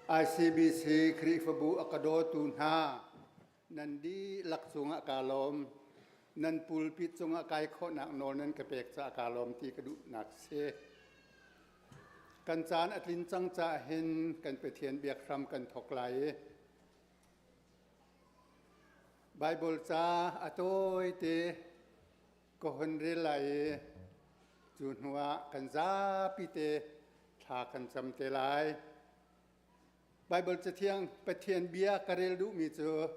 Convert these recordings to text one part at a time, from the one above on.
ICBC Khrihfabu a ka dawtu hna nan dihlak cungah kaa lawm. Nan pulpit cungah kai khawhnak nawl nan ka pek caah kaa lawm ti ka duhnak si. Kan caan a tlin cang caah hin kan Pathian biak hram kan thawk lai i Baibal ca a tawite ka hun rel lai i cu hnuah kan zapi te thla kan cam te lai. Baibal Cathiang Pathian bia ka rel duhmi cu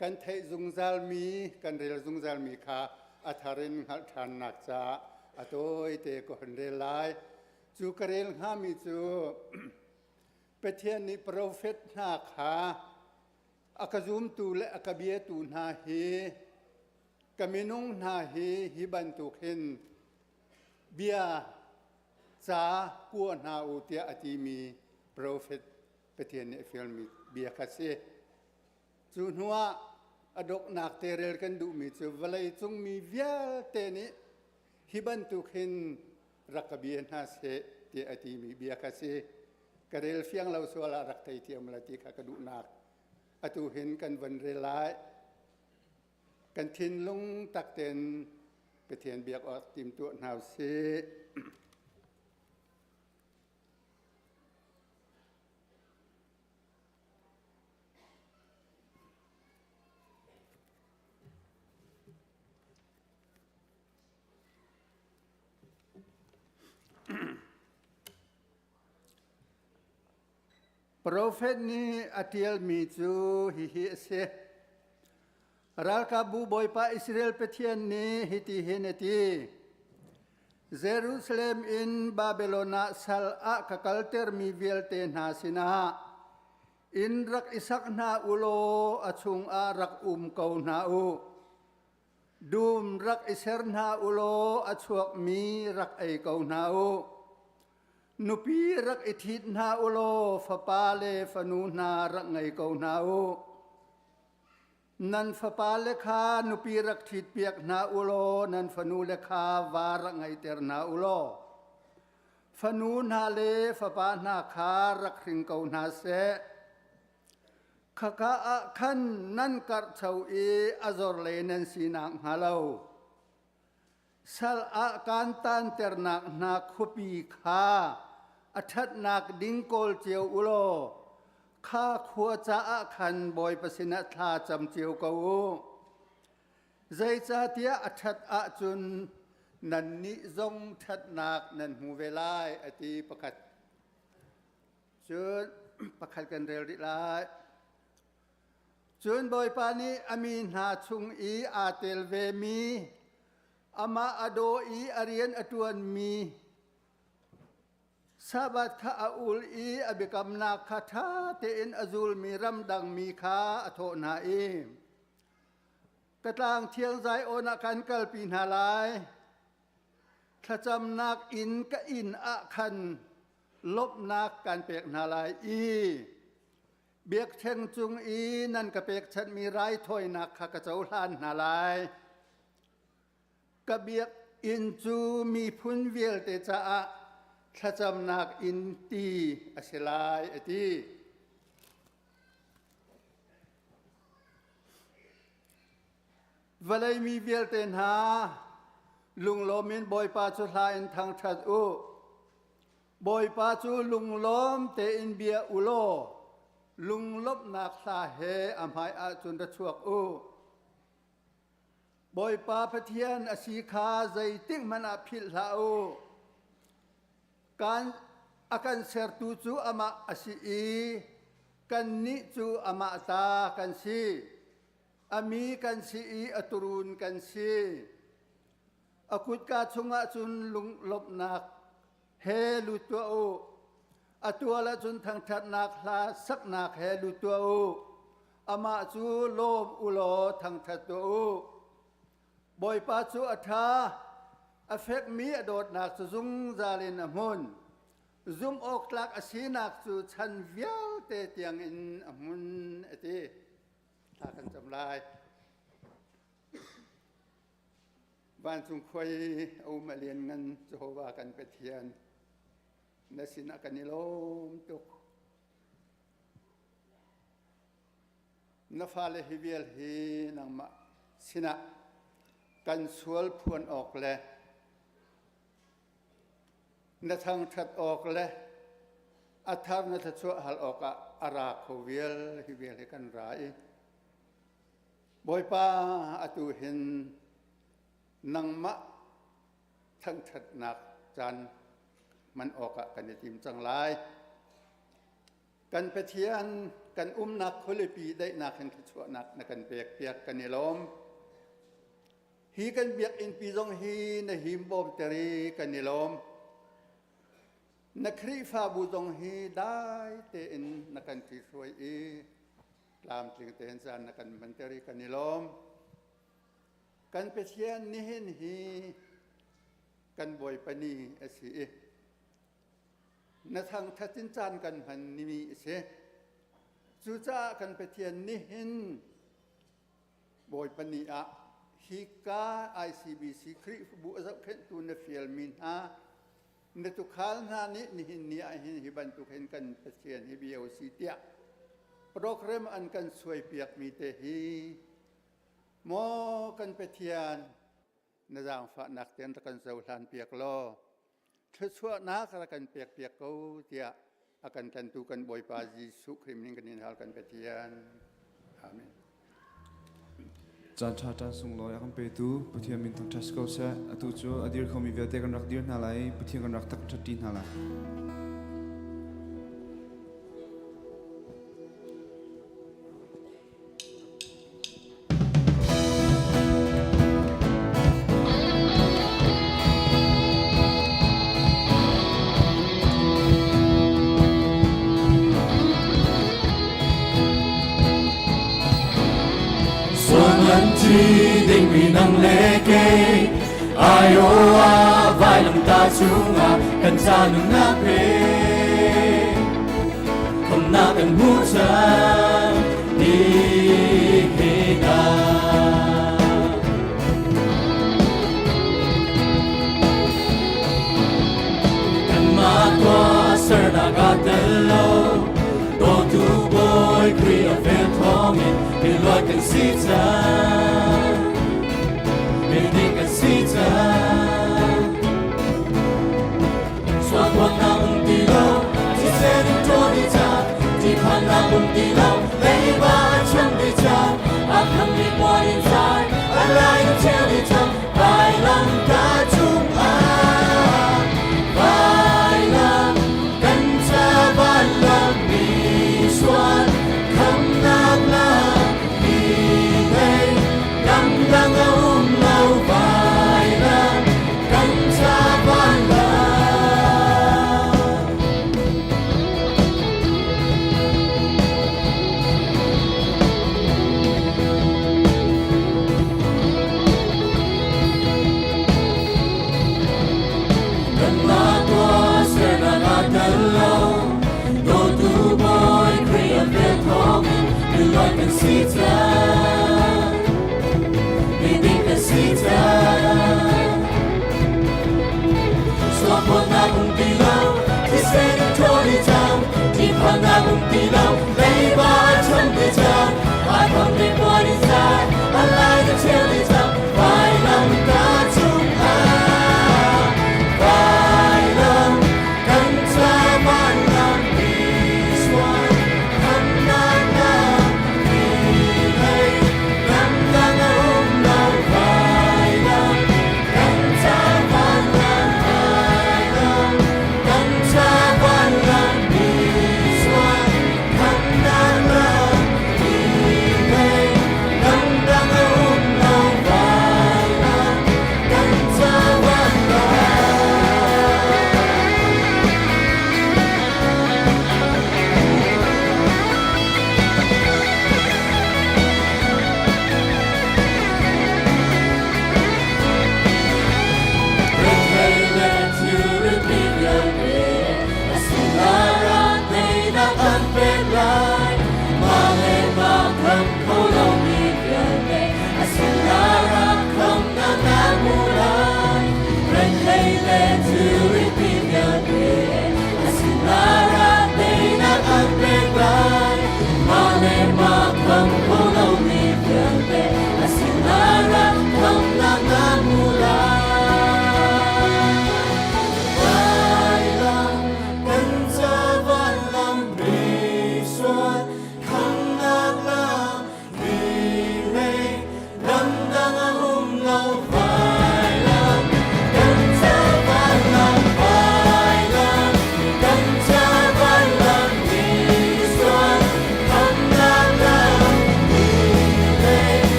kan theih zungzalmi, kan rel zungzalmi kha a thar in hngalh ṭhannak caah a tawite ka hun rel lai. Cu ka rel hngami cu Pathian nih profet hna kha a ka zumtu le a ka biatu hna hi ka minung hna hi hi bantuk hin bia ca kua hna u tiah a timi profet Pathian nih a fialmi bia kha si. Cu hnuah a donghnak te rel kan duhmi cu vawlei cung mi vialte nih hi bantuk hin rak ka bia hna seh tiah a timi bia kha si. Ka rel fiang lo sual ah rak theithiam la ti kha ka duhnak. Atu hin kan von rel lai. Kan thinlung tak tein Pathian biak awk timtuah hna usih. Profet nih a ṭialmi cu hihi a si. Ralkapbu Bawipa Israel Pathian nih hitihin a ti: Jerusalem in Babylon ah sal ah ka kaltermi vialte hna sinah inn rak i sak hna u law a chungah rak um ko hna u. Dum rak i ser hna u law a chuakmi rak ei ko hna u. Nupi rak i ṭhit hna u law fapa le fanu hna rak ngei ko hna u. Nan fapale kha nupi rak ṭhitpiak hna u law nan fanule kha va rak ngeihter hna u law fanu hna le fapa hna kha rak hring ko hna seh. Khaka ah khan nan karhcho i a zor le nan sinak hnga lo. Sal ah kaan taanternak hna khuapi kha a ṭhatnak ding kawl cio u law kha khua caah khan Bawipa sinah thla cam cio ko u. Zeicahtiah a ṭhat ahcun nannih zong ṭhatnak nan hmu ve lai, a ti pakhat. Cun pakhat kan rel rih lai. Cun Bawipa nih a mi hna chung i aa tel vemi, amah a daw i a rian a ṭuanmi Sabbath kha a ul i a biakamnak kha ṭha tein a zulmi ramdangmi kha a thawh hna i, Ka tlang thiang Zion ah kan kalpi hna lai. Thlacamnak inn ka inn ah khan lawmhnak kan pek hna lai i Biakṭheng cung i nan ka pekchanhmi raithawinak kha ka cohlan hna lai. Ka biakinn cu miphun vialte caah thlacamnak inn ti a si lai, a ti. Vawlei mi vialte hna, lunglawm in Bawipa cu hla in thangṭhat u. Bawipa cu lunglawm tein bia u law lunglawmhnak hla he a hmai ahcun ra chuak u. Bawipa Pathian a si kha zeitik hmanh ah philh hlah u. Kan a kan sertu cu amah a si i kannih cu amah ta kan si. A mi kan si i a turun kan si. A kutka chungah cun lunglawmhnak he lut tuah u. A tual ahcun thangṭhatnak hla saknak he lut tuah u. Amah cu lawm u law thangṭhat tuah u. Bawipa cu a ṭha, a fekmi a dawtnak cu zungzal in a hmun. Zumh awk tlak a sinak cu chan vialte tiangin a hmun, a ti. Thla kan cam lai. Vancung khua i a um a lianngan Jehovah kan Pathian, na sinah kan i lawm tuk. Na fale hi vial hi nangmah sinah kan sual phuan awk le na thangṭhat awk le a thar na thluachuah hal awkah a ra kho vial hi vial hi kan ra i Bawipa atu hin nangmah thangṭhatnak caan hman awkah kan i tim cang lai. Kan Pathian kan umnak khualipi daihnak hin thluachuahnak na kan pek piak kan i lawm. Hi kan biakinn pi zong hi na him bawmter i kan i lawm. Na Khrihfabu zong hi dai tein na kan ṭhihruai i tlamtling tein caan na kan hmanter i kan i lawm. Kan Pathian nihin hi kan Bawipa ni a si i na thangṭhat in caan kan hman nimi a si. Cucaah kan Pathian nihin Bawipa ni ah hika ICBC Khrihfabu a zohkhenhtu na fialmi hna na tukhal hna nih nihin ni ah hin hi bantuk hin kan Pathian hi bia u si tiah program an kan suaipiakmi te hi maw kan Pathian na zaangfahnak tein rak kan cohlan piak law thluachuahnak rak kan pek piak ko tiah a kan tlantu kan Bawipa Jesuh Khrih min kan in hal kan Pathian. Amen. Caan ṭha caan sunglawi a kan petu Pathian min thangṭhat si ko seh. Atu cu a dir khomi vialte kan rak dir hna lai i Pathian kan rak thangṭhat ṭi hna lai. Sual thi dingmi nang le kei aio ah vailamtah cungah kan ca nunnak pe Khomnak kan hmuh cang ni he dah. Kanmah tuah sernak ah tel lo, dawtu Bawi Khrih a vel thawngin miluat kan si cang. Miding kan si cang. Sualpawtnak um ti lo, thisen in ṭawn i cang, ṭihphannak um ti lo, leiba a cham dih cang, a khammi puan in zai, a lai in cheu dih cang, vailam ka cungah, vailam kan ca vanlam mi sual khamnak lam hi hlei dangdang a um lo vailam kan ca vanlam. Kanmah tuah sernak ah tel lo, dawtu Bawi Khrih a vel thawngin miluat kan si cang. Miding kan si cang. Sualpawtnak um ti lo, thisen in ṭhawl i cang, ṭihphannak um ti lo, leiba a cham ti cang, a khammi puan in zai, a lai na cheu ti cang, vailam ka cungah, vailam kan ca vanlam isuan, khamnak lam hi lei, lam dang a um lo, vailam.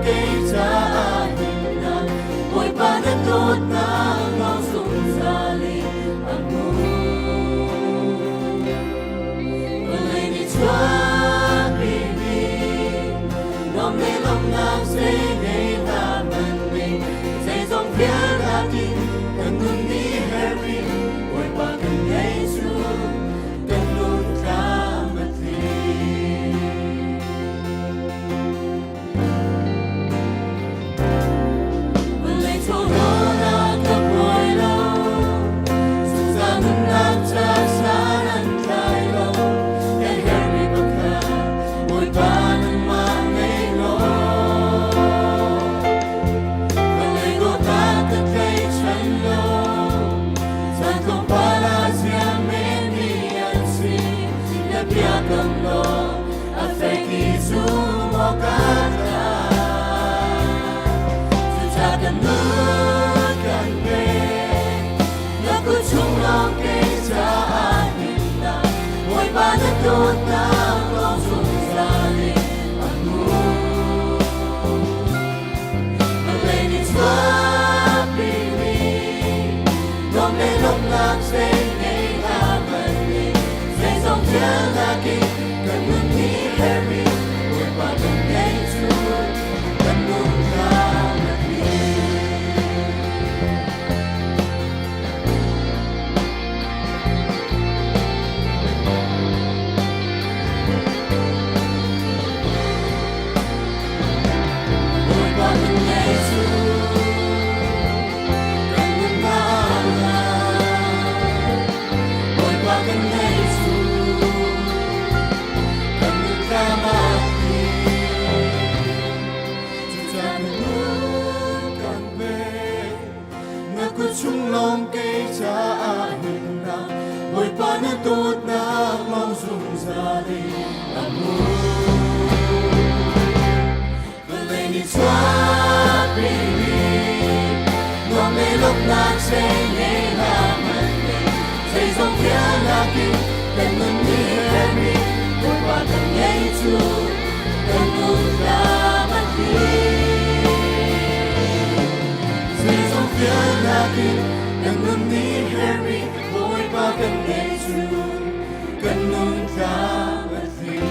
kei caah himnak Bawipa na dawtnak lawng zungzal in a hmun. Vawlei nih chuahpimi nuam le lawmhnak zei ngei hlah hmanh ning zeizong vialte kan nun nih herhmi Bawipa kan ngei cu kan nun tlam a tling. Vawlei chawhrawlnak ka buai lo, zungzal nunnak ca san an tlai lo. Kan herhmi pakhat, Bawipa nangmah ngei law. Vawlei dawtnak ka tlaichan lo, caan tlawmpal ah ziam menmi an si. Na biakam law a fek i zum awk a tlak. Cucaah kan nun kan pek, na kut chung lawng kei caah himnak, Bawipa na dawtnak lawng zungzal in a hmun. Vawlei nih chuahpimi nuam le lawmhnak zei ngei hlah hmanh ning zeizong vialnak in kan nun hi herhmi Bawipa kan ngei cu kan nun tlam a tling. Bawipa kan ngei cu kan nunnak lai. Bawipa kan ngei cu kan nun tlam a tling. Cucaah kan nun kan pek, na kut chung lawng kei caah himnak, Bawipa na dawtnak lawng zungzal in a hmun. Vawlei nih chuahpimi nuam le lawmhnak zei ngei hlah hmanh ning zeizong vialnak in kan nun nih herhmi Bawipa kan ngei cu kan nun tlam a tling. Zeizong vialnak in kan nun nih herhmi Bawipa kan ngei cu kan nun tlam a tling.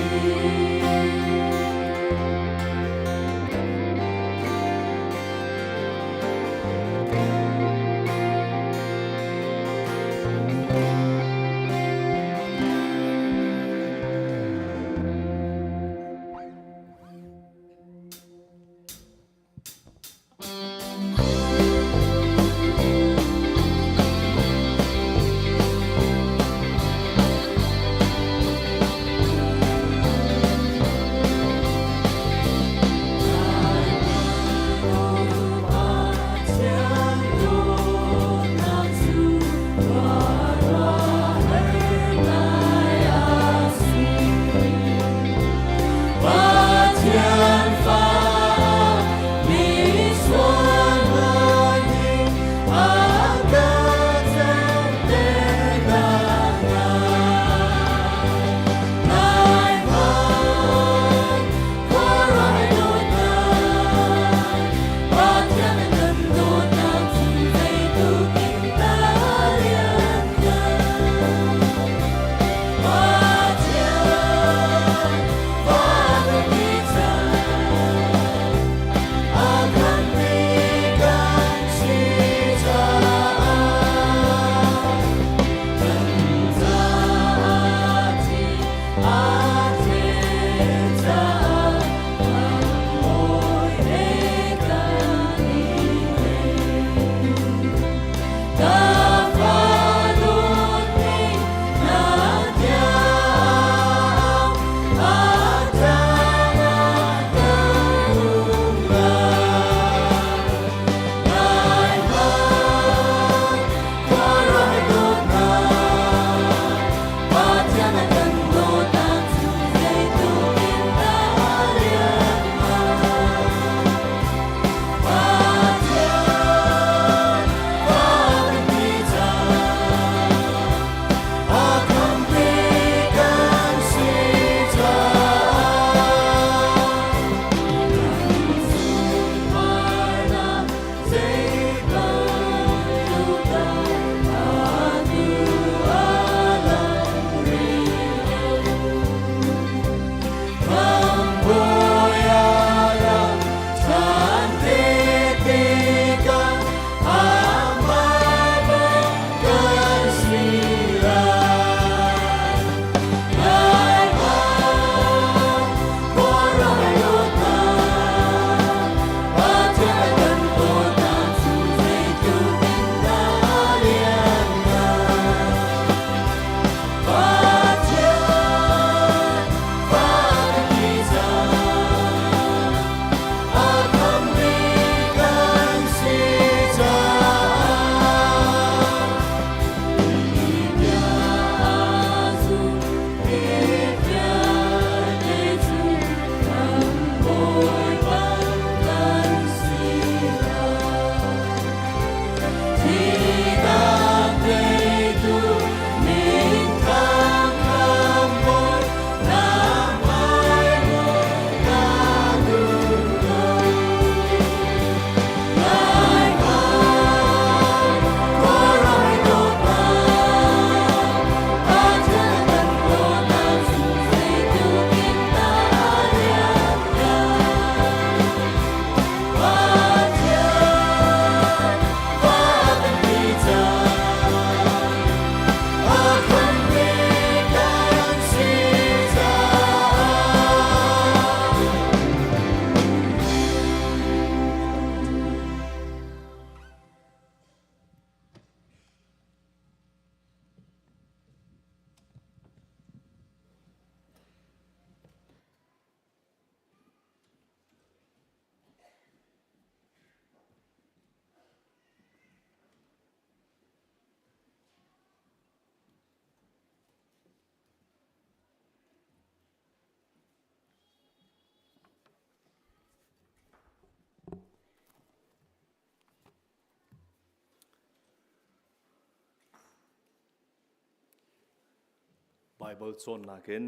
Baibal cawnnak in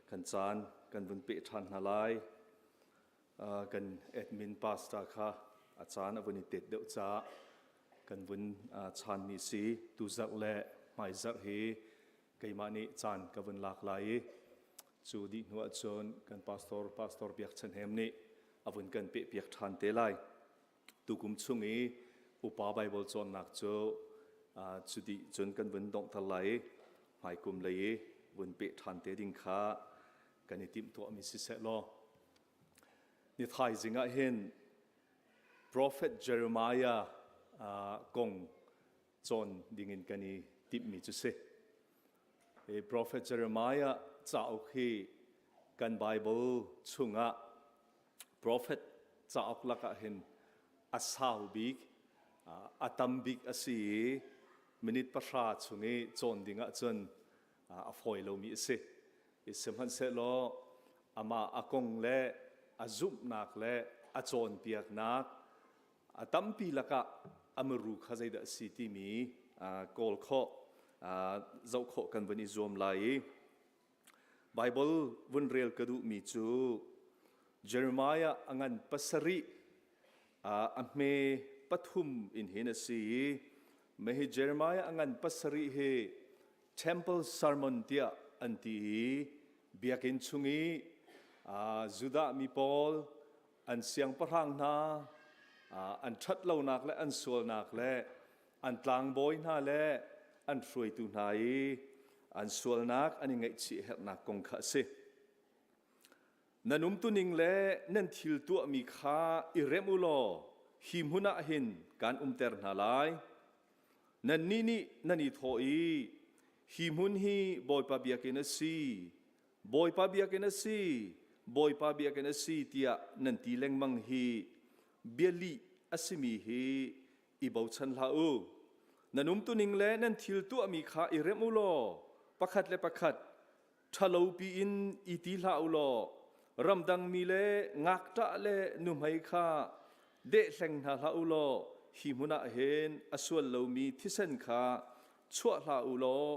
kan caan kan vun peh ṭhan hna lai. Kan admin pastor kha a caan a vun i tet deuh caah kan vun chanmi si. Tuzarh le hmaizarh hi keimah nih caan ka vun lak lai i cu dih hnu ahcun kan pastor, Pastor Biak Chan Hem nih a vun kan pehpiak ṭhan te lai. Tukum chung i upa Baibal cawnnak cu cu dih cun kan vun donghter lai i hmaikum lei i vun peh ṭhan te ding kha kan i timhtuahmi siseh law ni thaizing ah hin Prophet Jeremiah kong cawn dingin kan i timhmi cu si. Hi Prophet Jeremiah cauk hi kan Bible chungah Prophet cauk lakah hin a sau bik, a tam bik a si i minute 10 chung i cawn ding ahcun a fawi lomi a si. Sihmanhsehlaw amah a kong le a zumhnak le a cawnpiaknak a tampi lakah a muru kha zeidah a si timi kawl khawh, zoh khawh kan vun i zuam lai i Baibal vun rel ka duhmi cu Jeremiah a ngan 7 a hme 3 in hin a si i mah hi Jeremiah a ngan 7 hi Temple Sermon tiah an ti i biakinn chung i Judah mi pawl an siangpahrang hna an ṭhatlonak le an sualnak le an tlangbawi hna le an hruaitu hna i an sualnak an i ngaihchih herhnak kong kha a si. Nan umtuning le nan thil tuahmi kha i remh u law hi hmun ah hin kaan umter hna lai. Nannih nih nan i thawh i hi hmun hi Bawipa biakinn a si, Bawipa biakinn a si, Bawipa biakinn a si tiah nan ti lengmang hi bialih a simi hi i bochan hlah u. Nan umtuning le nan thil tuahmi kha i remh u law pakhat le pakhat ṭhalopi in i ti hlah u law ramdangmi le ngakṭah le nuhmei kha dehhleng hna hlah u law hi hmun ah hin a sual lomi thisen kha chuah hlah u law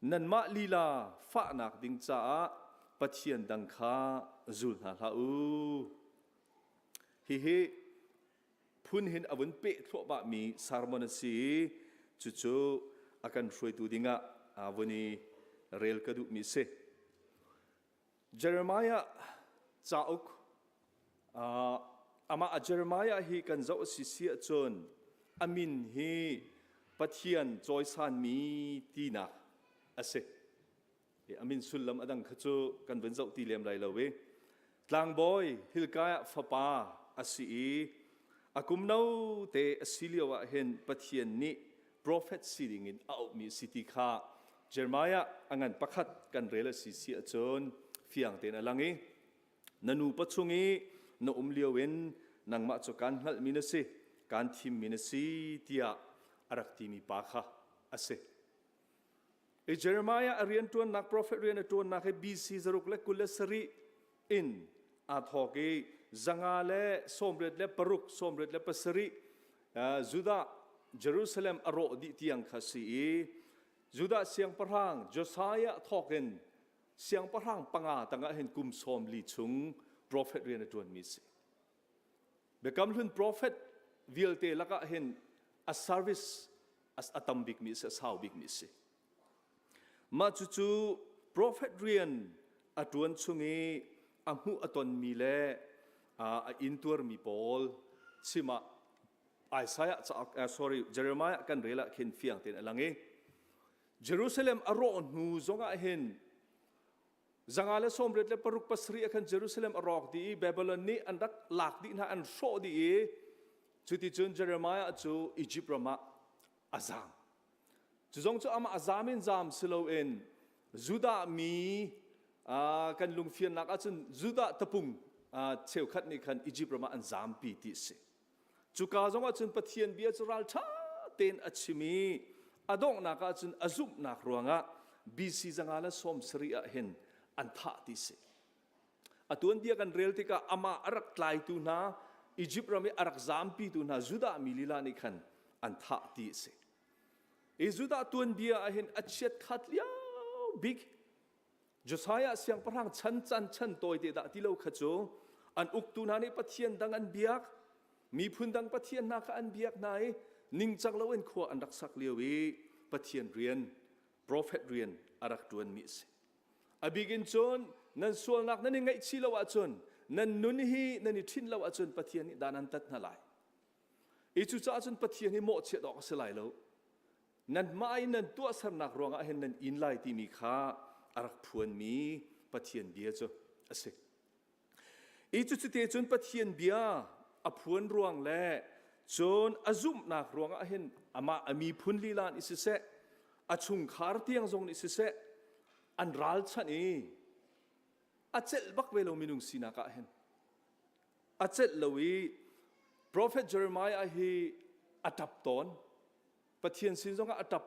nanmah lila fahnak ding caah pathian dang kha zul hna hlah u. Hihi phun hin a vun peh thluahmahmi sermon a si i cucu a kan hruaitu dingah aa vun i rel ka duhmi a si. Jeremiah cauk amah a Jeremiah hi kan zoh a si si ahcun a min hi Pathian cawisanmi tinak a si. A min sullam a dang kha cu kan vun zoh ti lem lai lo i tlangbawi Hilkiah fapa a si i a kum no te a si lio ah hin Pathian nih profet si dingin a auhmi a si ti kha Jeremiah a ngan pakhat kan rel a si si ahcun fiang tein a lang i na nupa chung i na um lio in nangmah cu kaan hngalhmi na si kaan thimmi na si tiah a rak timi pa kha a si. I Jeremiah a rianṭuannak prophet rian a ṭuannak hi BC 627 in aa thawk i 186 87 Judah Jerusalem a rawh dih tiang kha si i Judah siangpahrang Josiah thawk in siangpahrang panga tangah hin kum 40 chung prophet rian a ṭuanmi si. Biakam Hlun prophet vialte lakah hin a service a tam bikmi a si, a sau bikmi a si. Mah cucu prophet rian a ṭuan chung i a hmuh a tonmi le a intuarmi pawl chim ah Isaiah cauk, sorry, Jeremiah kan rel ah khin fiang tein a lang i Jerusalem a rawh hnu zongah hin 186 7 ah khan Jerusalem a rawk dih i Babylon nih an rak lak dih hna, an hrawh dih i cuticun Jeremiah cu Egypt ram ah a zaam. Cu zong cu amah a zaam in zaam si loin Judah mi kan lungfiannak ahcun Judah tapung cheukhat nih khan Egypt ram ah an zaampi ti a si. Cuka zong ahcun Pathian bia cu ralṭha tein a chim i a donghnak ahcun a zumhnak ruangah BC 570 ah hin an thah ti si. A tuanbia kan rel tikah amah a rak tlaitu hna Egypt ram i a rak zampitu hna Judah mi lila nih khan an thah ti a si. I Judah tuanbia ah hin a chiat khat lio bik. Josiah siangpahrang chan can chan tawi te dah ti lo kha cu an uktu hna nih pathian dang an biak, miphun dang pathian hna kha an biak hna i ningcang loin khua an rak sak lio i Pathian rian, profet rian a rak ṭuanmi a si. A bik in cun nan sualnak nan i ngaihchih lo ahcun nan nun hi nan i ṭhinh lo ahcun Pathian nih dan an tat hna lai. I cucaah cun Pathian hi mawhchiat awk a si lai lo. Nanmah i nan tuahsernak ruangah hin nan in lai timi kha a rak phuanmi Pathian bia cu a si. I cucite cun Pathian bia a phuan ruang le cun a zumhnak ruangah hin amah a miphun lila nih siseh, a chungkhar tiang zong nih siseh, an ralchanh i a celh bak ve lo minung sinak ah hin. A celh lo i Prophet Jeremiah hi a ṭap tawn. Pathian sin zongah a ṭap.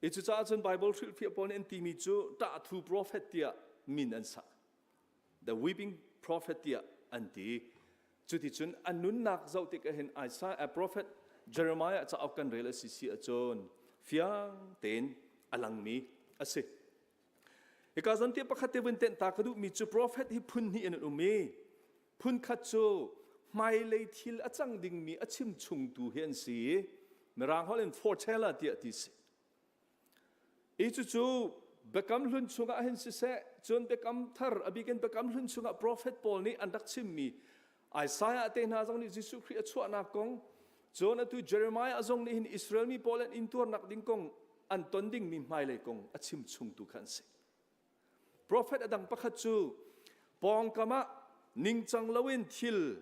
I cucaah cun Bible hrilhfiah pawl nih an timi cu ṭahthu prophet tiah min an sak. The weeping prophet tiah an ti. Cuticun a nunnak zoh tik ahhin Isaiah uh, prophet Jeremiah cauk kan rel a si si ahcun fiang tein a langmi a si. Hika zawn te pakhat te vun tenh ta ka duhmi cu prophet hi phun hnih in an um i phun khat cu hmailei thil a cang dingmi a chim chungtu hi an si i mirang holh in foreteller tiah ti si. I cucu Biakam Hlun chungah hin siseh, cun Biakam Thar, a bik in Biakam Hlun chungah prophet pawl nih an rak chimmi Isaiah te hna zong nih Jesuh Khrih a chuahnak kong, cun atu Jeremiah zong nih hin Israel mi pawl an intuarnak ding kong, an ton dingmi hmailei kong a chim chungtu kha an si. Prophet a dang pakhat cu pawngkam ah ningcang loin thil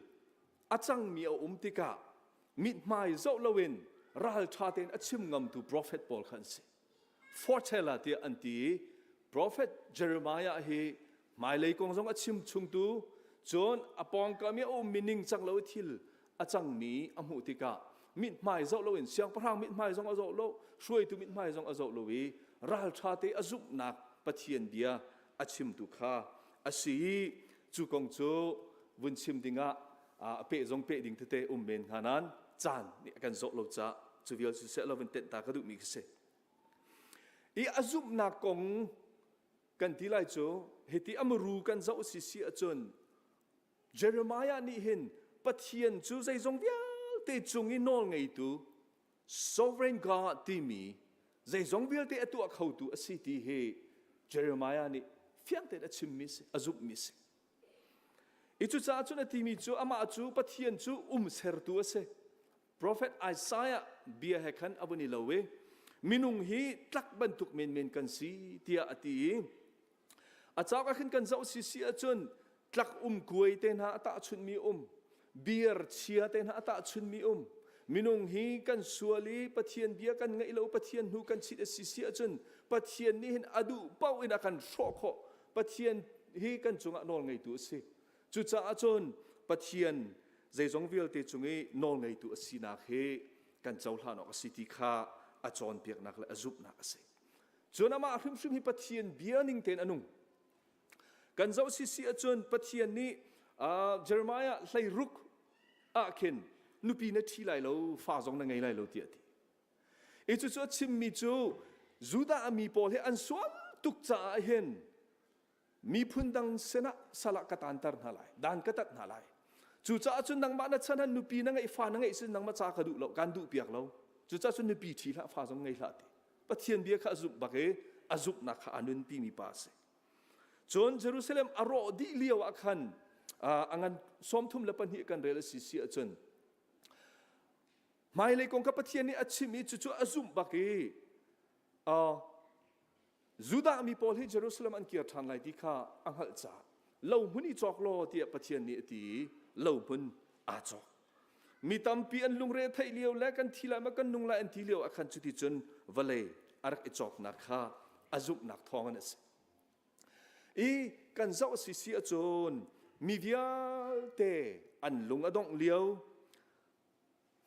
a cangmi a um tikah mithmai zoh loin ralṭha tein a chim ngamtu prophet pawl kha an si. Foreteller tiah an ti i Prophet Jeremiah hi hmailei kong zong a chim chungtu cun a pawngkam i a ummi ningcang lo i thil a cangmi a hmuh tikah mithmai zoh loin siangpahrang mithmai zong a zoh lo hruaitu mithmai zong a zoh lo i ralṭha te a zumhnak Pathian bia a chimtu kha a si i cu kong cu vun chim dingah a peh zong peh ding tete um men hnga nain caan nih a kan zoh lo caah cu vial siseh lo vun tenh ta ka duhmi khi si. I a zumhnak kong kan ti lai cu hiti a muru kan zoh si si ahcun Jeremiah nih hin Pathian cu zeizong vialte cung i nawl ngeitu sovereign God timi zeizong vialte a tuah khotu a si ti hi Jeremiah nih fiang tein a chimmi si, a zumhmi si. I cucaah cun a timi cu amah cu Pathian cu um sertu a si. Prophet Isaiah bia he khan a vun i lo i minung hi tlak bantuk menmen kan si tiah a ti i A cauk ah khin kan zoh sisi ahcun tlak um kuai te hna a tahchunhmi um, beer chia te hna a tahchunhmi um. Minung hi kan sual i Pathian bia kan ngaih lo, Pathian hnu kan chit a si si ahcun Pathian nih hin a duh paoh in a kan hrawh khawh. Pathian hi kan cungah nawl ngeitu a si. Cucaah cun Pathian zeizong vialte cung i nawl ngeitu a sinak hi kan cohlan awk a si ti kha a cawnpiaknak le a zumhnak a si. Cun amah hrimhrim hi Pathian bia ning tein a nung. Kan zoh sisi ahcun Pathian nih Jeremiah 16 ah khin nupi na ṭhi lai lo, fa zong na ngei lai lo tiah a ti. I cucu a chimmi cu Judah mi pawl hi an sual tuk caah hin miphun dang sinah sal ah ka taanter hna lai, dan ka tat hna lai. Cucaah cun nangmah na chan han nupi na ngeih fa na ngeih sin nangmah ca ka duh lo, kan duh piak lo. Cucaah cun nupi ṭhi hlah, fa zong ngei hlah ti. Pathian bia kha a zumh bak i a zumhnak kha a nunpi mi pa a si. Cun Jerusalem a rawh dih lio ah khan a ngan 32 kan rel a si si ahcun hmailei kong kha Pathian nih a chim i cucu a zumh bak i Judah mi pawl hi Jerusalem an kir ṭhan lai ti kha a hngalh caah lohmun i cawk law tiah Pathian nih a ti i lohmun aa cawk. Mi tampi an lungre theih lio le kan thi lai ma kan nung lai an ti lio ah khan cuticun vawlei a rak i cawknak kha a zumhnak thawngin a si. I kan zoh a si si ahcun mi vialte an lung a dongh lio,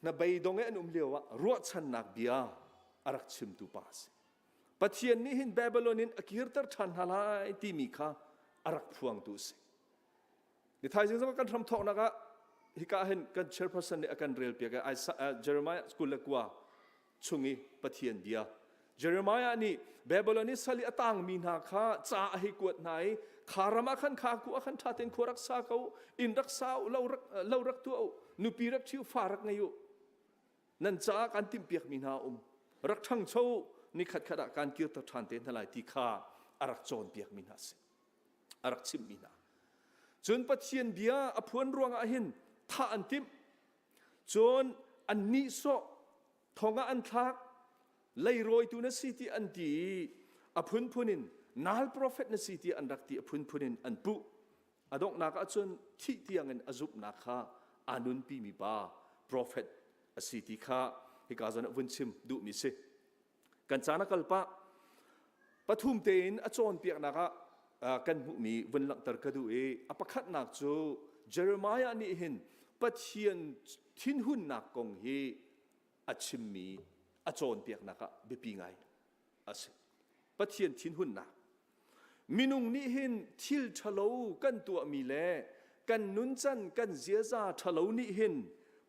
hnabeidong i an um lio ah ruahchannak bia a rak chimtu pa a si. Pathian nih hin Babylon in a kirter ṭhan hna lai timi kha a rak phuangtu a si. Ni thaizing zong kan hramthawknak ah hika hin kan chairperson nih a kan relpiak i Jeremiah 29 chung i Pathian bia. Jeremiah nih Babylon i sal i a tangmi hna kha ca a hei kuat hna i kha ram ah khan kha ku ah khan ṭha tein khua rak sa ko u, inn rak sa u, lo rak, lo rak tuah u, nupi rak ṭhi u, fa rak ngei u. Nan caah kan timhpiakmi hna a um. Rak ṭhangcho u, ni khatkhat ah kan kirter ṭhan te hna lai ti kha a rak cawnpiakmi hna a si. A rak chimhmi hna. Cun Pathian bia a phuan ruangah hin thah an timh. Cun an nihsawh thong ah an thlak leirawitu na si ti an ti i a phunphun in nal profet na si ti an rak ti a phunphun in an puh a donghnak ah cun thih tiangin a zumhnak kha aa nunpi mi pa profet a si ti kha hika zawn ah vun chim duhmi si kan caan a kal pah pathum tein a cawnpiaknak ah kan hmuhmi vun langhter ka duh i a pakhatnak cu Jeremiah nih hin Pathian thinhunnak kong hi a chimmi a cawnpiaknak ah biapi ngai a si. Pathian thinhunnak. Minung nih hin thil ṭhalo kan tuahmi le kan nuncan kan ziaza ṭhalo nih hin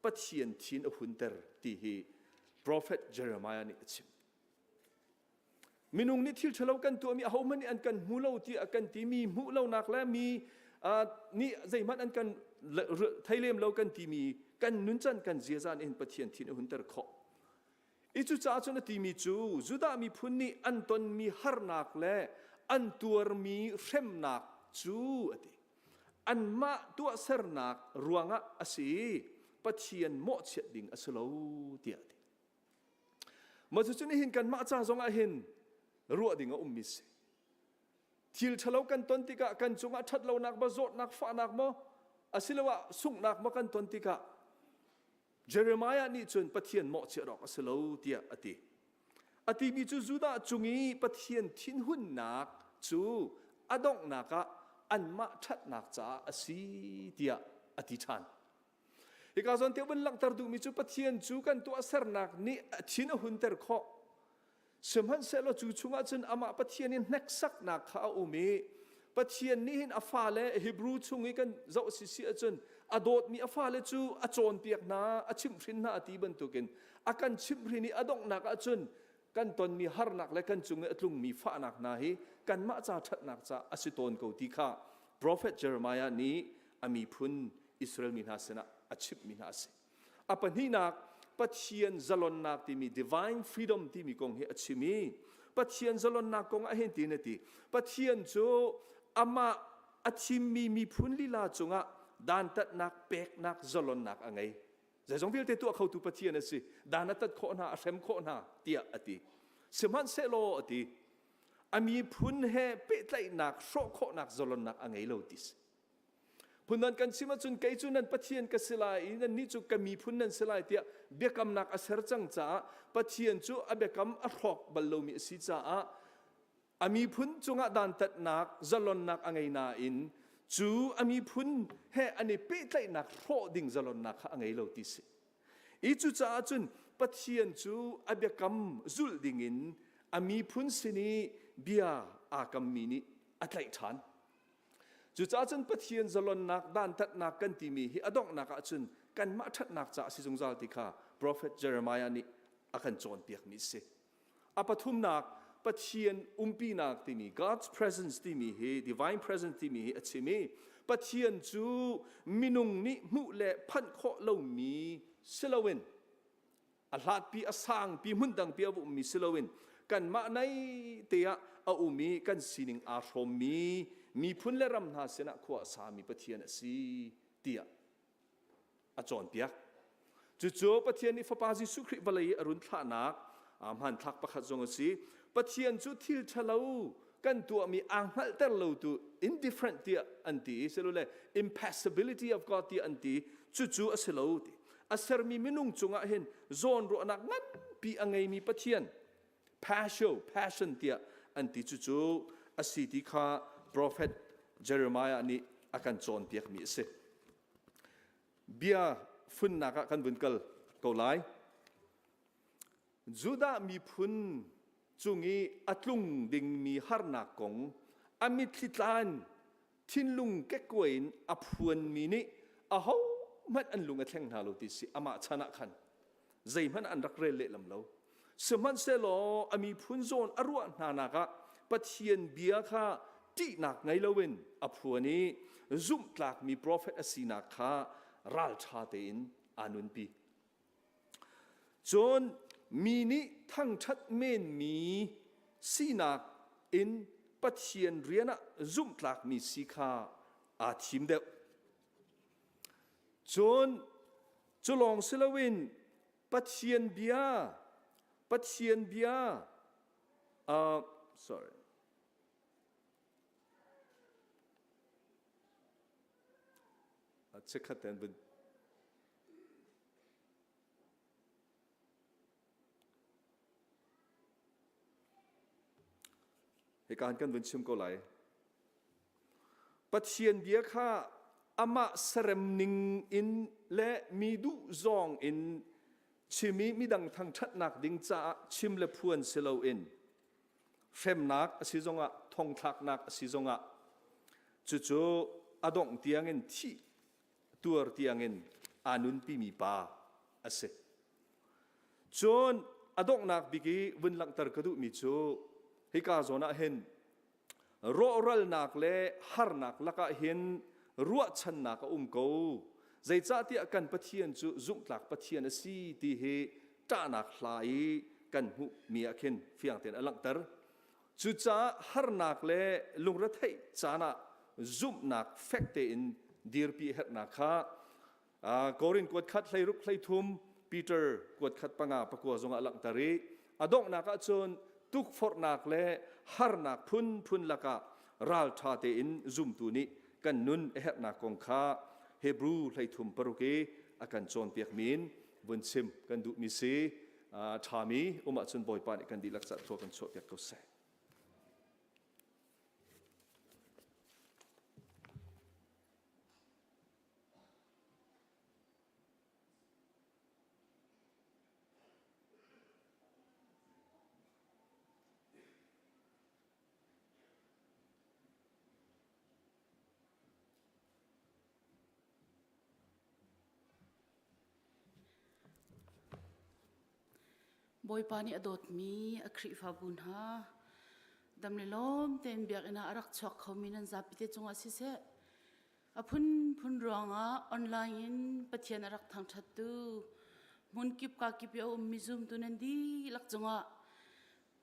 Pathian thin a hunter ti hi Prophet Jeremiah nih a chim. Minung nih thil ṭhalo kan tuahmi ahohmanh nih an kan hmu lo tiah kan timi hmuh lonak le mi nih zeihmanh an kan thei lem lo kan timi kan nuncan kan ziaza nih hin Pathian thin a hunter khawh. I cucaah cun a timi cu Judah miphun nih an tonmi harnak le an tuarmi hremnak cu a ti. Anmah tuahsernak ruangah a si i Pathian mawhchiat ding a si lo tiah a ti. Mah cucu nihin kanmah ca zongah hin ruah ding a ummi si. Thil ṭhalo kan ton tikah kan cungah ṭhatlonak maw zawtnak fahnak maw asiloah sunghnak maw kan ton tikah Jeremiah nih cun Pathian mawhchiat awk a si lo tiah a ti. A timi cu Judah cung i Pathian thinhunnak cu a donghnak ah anmah ṭhatnak caah a si tiah a ti ṭhan. Hika zawn te vun langhter duhmi cu Pathian cu kan tuahsernak nih a thin a hunter khawh. Sihmanhsehlaw cu chungah cun amah Pathian in hneksaknak kha a um i Pathian nih hin a fale Hebrew chung i kan zoh si si ahcun a dawtmi a fale cu a cawnpiak hna, a chimhhrin hna a ti bantukin a kan chimhhrin i a donghnak ahcun kan tonmi harnak le kan cung i a tlungmi fahnak hna hi kanmah ca ṭhatnak ca a si tawn ko ti kha Prophet Jeremiah nih a miphun Israel mi hna sinah a chimhmi hna a si. A pahnihnak, Pathian zalonnak timi divine freedom timi kong hi a chim i Pathian zalonnak kong ah hin tin a ti. Pathian cu amah a thimmi miphun lila cungah dantatnak peknak zalonnak a ngei. Zeizong vialte tuah khotu Pathian a si. Dan a tat khawh hna, a hrem khawh hna tiah a ti. Sihmanhsehlaw a ti, a miphun he pehtlaihnak hrawh khawhnak zalonnak a ngei lo ti si. Phundang kan chim ahcun kei cu nan Pathian ka si lai i nannih cu ka miphun nan si lai tiah biakamnak a ser cang caah Pathian cu a biakam a hrawk bal lomi a si caah a miphun cungah dantatnak zalonnak a ngei nain cu a miphun he an i pehtlaihnak hrawh ding zalonnak kha a ngei lo ti si. I cucaah cun Pathian cu a biakam zulh dingin a miphun sin i bia aa kammi nih a tlaih ṭhan. Cucaah cun Pathian zalonnak dantatnak kan timi hi a donghnak ahcun kanmah ṭhatnak caah a si zungzal ti kha profet Jeremiah nih a kan cawnpiakmi a si. A pathumnak Pathian umpinak timi God's presence timi hi divine presence timi hi a chim i Pathian cu minung nih hmuh le phanh khawh lomi si loin a hlatpi a sangpi hmun dangpi a ummi si loin kanmah nai te ah a um i kan sining aa hrawmmi miphun le ram hna sinah khua a sami Pathian a si tiah a cawnpiak. Cucu Pathian nih Fapa Jesuh Khrih vawlei i a run thlahnak hmanthlak pakhat zong a si. Pathian cu thil ṭhalo kan tuahmi aa hngalhter lotu indifferent tiah an ti i silole impassibility of God tiah an ti cucu a si lo ti. A sermi minung cungah hin zawnruahnak nganpi a ngeimi Pathian passion passion tiah an ti cucu a si ti kha prophet Jeremiah nih a kan cawnpiakmi a si. Bia funnak ah kan vun kal ko lai. Judah miphun cung i a tlung dingmi harnak kong a mitthli tlan thinlung kekkuai in a phuanmi nih ahohmanh an lung a thleng hna lo ti si amah chan ah khan zeihmanh an rak rel lehlam lo. Sihmanhsehlaw a miphun zawn a ruah hna nak ah Pathian bia kha ṭihnak ngei loin a phuan i zumhtlakmi profet a sinak kha ralṭha tein aa nunpi. Cun mi nih thangṭhat menmi sinak in Pathian rian ah zumhtlakmi si kha aa thim deuh. Cun cu lawng si loin Pathian bia Pathian bia sorry chikkhat ten vun Hika kan vun chim ko lai. Pathian bia kha amah serem ning in le mi duh zawng in chim i midang thangṭhatnak ding caah chim le phuan si loin hremnak a si zongah thongthlaknak a si zongah cucu a dongh tiangin thih tuar tiangin aa nunpimi pa a si. Cun a donghnak bik i vun langhter ka duhmi cu hika zawn ah hin rawhralnak le harnak lakah hin ruahchannak a um ko. Zeicahtiah kan Pathian cu zumhtlak Pathian a si ti hi ṭahnak hla i kan hmuhmi ah khin fiang tein a langhter. Cucaah harnak le lungretheih caan ah zumhnak fek tein dirpi a herhnak kha Korin kuat khat 16 13 Peter kuat khat 5 pakua zongah a langhter i a donghnak ahcun tukforhnak le harnak phunphun lakah ralṭha tein zumtu nih kan nun a herhnak kong kha Hebrew 13 paruk i a kan cawnpiakmi in vun chim kan duhmi si. Ṭhami um ahcun Bawipa nih kan dihlak caah thlua kan chuahpiak ko seh. Bawipa nih a dawtmi a Khrihfabu hna dam le lawm tein biakinn ah a rak chuak khomi nan zapi te cungah siseh a phunphun ruangah online in Pathian a rak thangṭhattu hmunkip kakip i a ummi zumtu nan dihlak cungah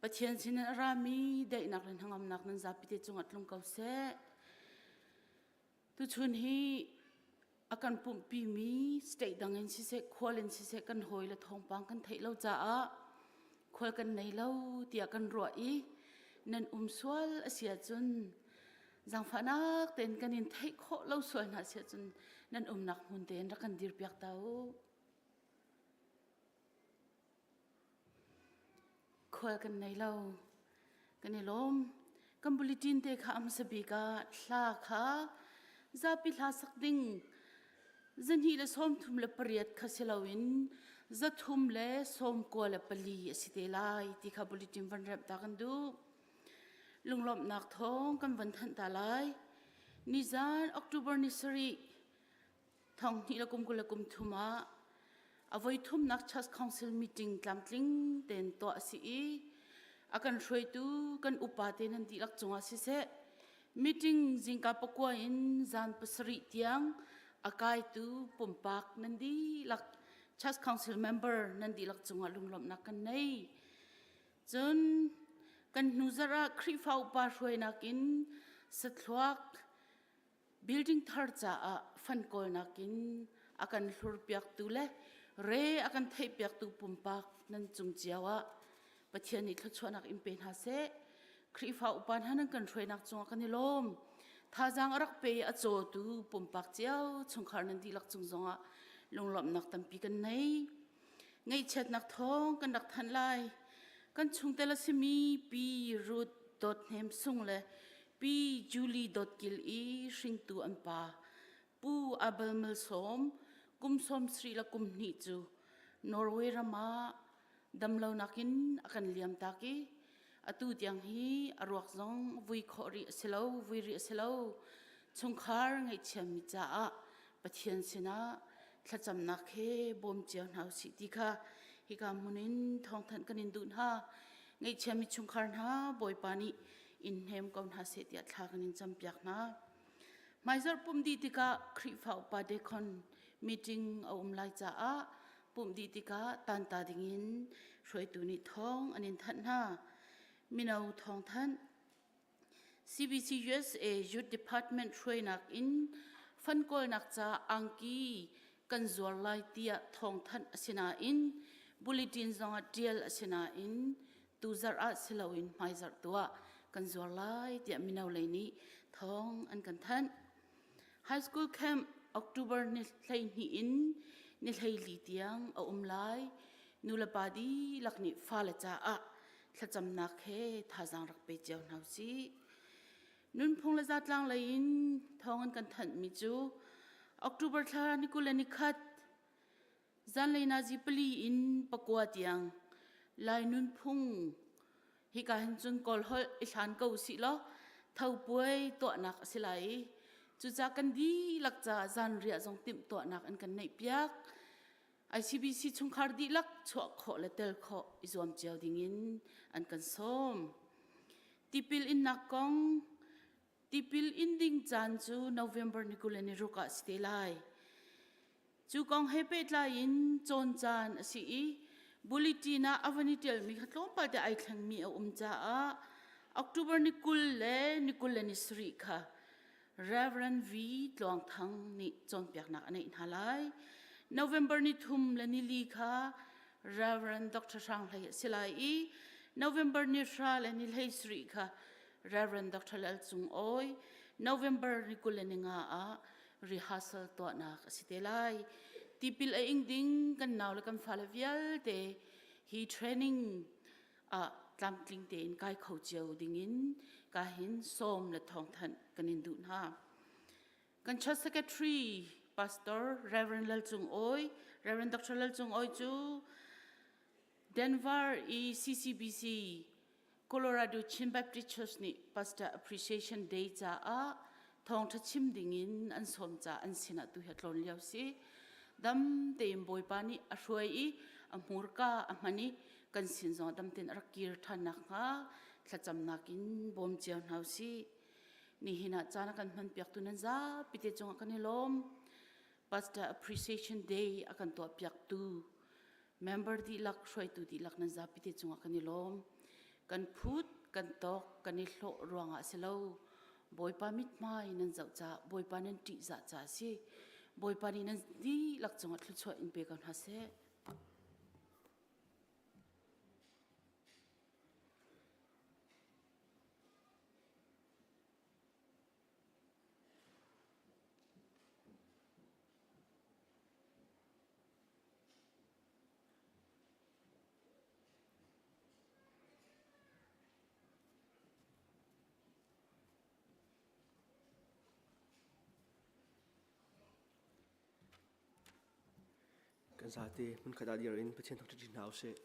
Pathian sinin a rami daihnak le hnangamnak nan zapi te cungah tlung ko seh. Tuchun hi a kan pumhpimi state dang in siseh khual in siseh kan hawi le thawngpang kan theih lo caah khual kan nei lo tiah kan ruah i nan um sual a si ahcun zaangfahnak tein kan in theih khawh lo sual hna si ahcun nan umnak hmun tein rak kan dirpiak ta u. Khual kan nei lo. Kan i lawm. Kan bulletin te kha a hmasa bik ah hla kha zapi hla sak ding 238 kha si loin 394 a si te lai ti kha bulletin van remh ta kan duh. Lunglawmhnak thawng kan van thanh ta lai. Nizan October ni sarih 20 le kum 20 le kum thum ah a voi thumnak Church Council meeting tlamtling tein tuah a si i a kan hruaitu kan upa te nan dihlak cungah siseh meeting zingka pakua in zan pasarih tiang a kaitu pumpak nan dihlak Church Council member nan dihlak cungah lunglawmhnak kan nei. Cun kan hnu zarh ah Khrihfa upa hruainak in sathluak Building thar caah fund kawlnak in a kan hlurpiaktu le re a kan theihpiaktu pumpak nan cung cio ah Pathian nih thluachuahnak in pe hna seh. Khrihfa upa hna nan kan hruainak cungah kan i lawm. Thazaang a rak pe i a cawtu pumpak cio chungkhar nan dihlak cung zongah lunglawmhnak tampi kan nei. Ngaihchiatnak thawng kan rak thanh lai. Kan chungtel a simi Pi Ruth Dawt Hnem Sung le Pi Julie Dawt Kil i hringtu an pa Pu Abel Malsawm kum sawm sarih le kum hnih cu Norway ram ah damlonak in a kan liamtak i atu tiang hi a ruak zong vui khawh rih a si lo, vui rih a si lo. Chungkhar ngaihchiami caah Pathian sinah thlacamnak he bawm cio hna usih ti kha Hika hmun in thawngthanh kan in duh hna. Ngaihchiami chungkhar hna Bawipa nih in hnem ko hna seh tiah thla kan in campiak hna. Hmaizarh pumh dih tikah Khrihfa upa dekhon meeting a um lai caah pumh dih tikah tanta dingin hruaitu nih thawng an in thanh hna. Mino thawngthanh CBC USA Youth Department hruainak in fund kawlnak ca angki kan zuar lai tiah thawngthanh a si nain bulletin zongah ṭial a si nain tuzarh ah si loin hmaizarh tu ah kan zuar lai tiah mino lei nih thawng an kan thanh. High school camp October ni 12 in ni 14 tiang a um lai. Nulepa dihlak nih fale caah thlacamnak he thazaang rak pe cio hna usih. Nunphung le zatlang lei in thawng an kan thanhmi cu October thla ni 21 zanlei nazi 4 in 9 tiang Lai nunphung hika hin cun Kawl holh i hlan ko usih law tho puai tuahnak a si lai i cucaah kan dihlak caah zanriah zong timhtuahnak an kan neihpiak. ICBC chungkhar dihlak chuah khawh le tel khawh i zuam cio dingin an kan sawm. Tipil innak kong tipil in ding caan cu November ni 26 ah si te lai. Cu kong he pehtlai in cawn caan a si i bulletin ah a van i ṭialmi kha tlawmpal te ai thlengmi a um caah October ni 20 le ni 27 kha Reverend V. Tluang Thang nih cawnpiaknak a neih hna lai. November ni thum le ni li kha Reverend Dr. Hrang Hlei a si lai i November ni hra le ni hlei sarih kha Reverend Dr. Lal Cung Awi, November ni 20 le ni nga ah rehearsal tuahnak a si te lai. Tipil a ing ding kan nau le kan fale vialte hi training ah tlamtling tein kai kho cio dingin ka hin sawm le thawngthanh kan in duh hna. Kan church secretary Pastor Reverend Lal Cung Awi, Reverend Dr. Lal Cung Awi cu Denver i CCBC Colorado Chin Baptist Church nih Pastor Appreciation Day caah thawngṭha chim dingin an sawm ca an sinah tu hi a tlawn lio si. Dam tein Bawipa nih a hruai i a hmurka a hman i kan sin zong dam tein a rak kir ṭhan nakhnga thlacamnak in bawm cio hna usih. Nihin ah caan a kan hmanpiaktu nan zapi te cungah kan i lawm. Pastor Appreciation Day a kan tuahpiaktu member dihlak, hruaitu dihlak nan zapi te cungah kan i lawm. Kan phut, kan tawk, kan i hlawh ruangah si lo. Bawipa mithmai nan zoh caah, Bawipa nan ṭihzah caah a si. Bawipa nih nan dihlak cungah thluachuah in pe ko hna seh. Kan zate hmunkhat ah dir in Pathian thangṭhat ṭi hna usih.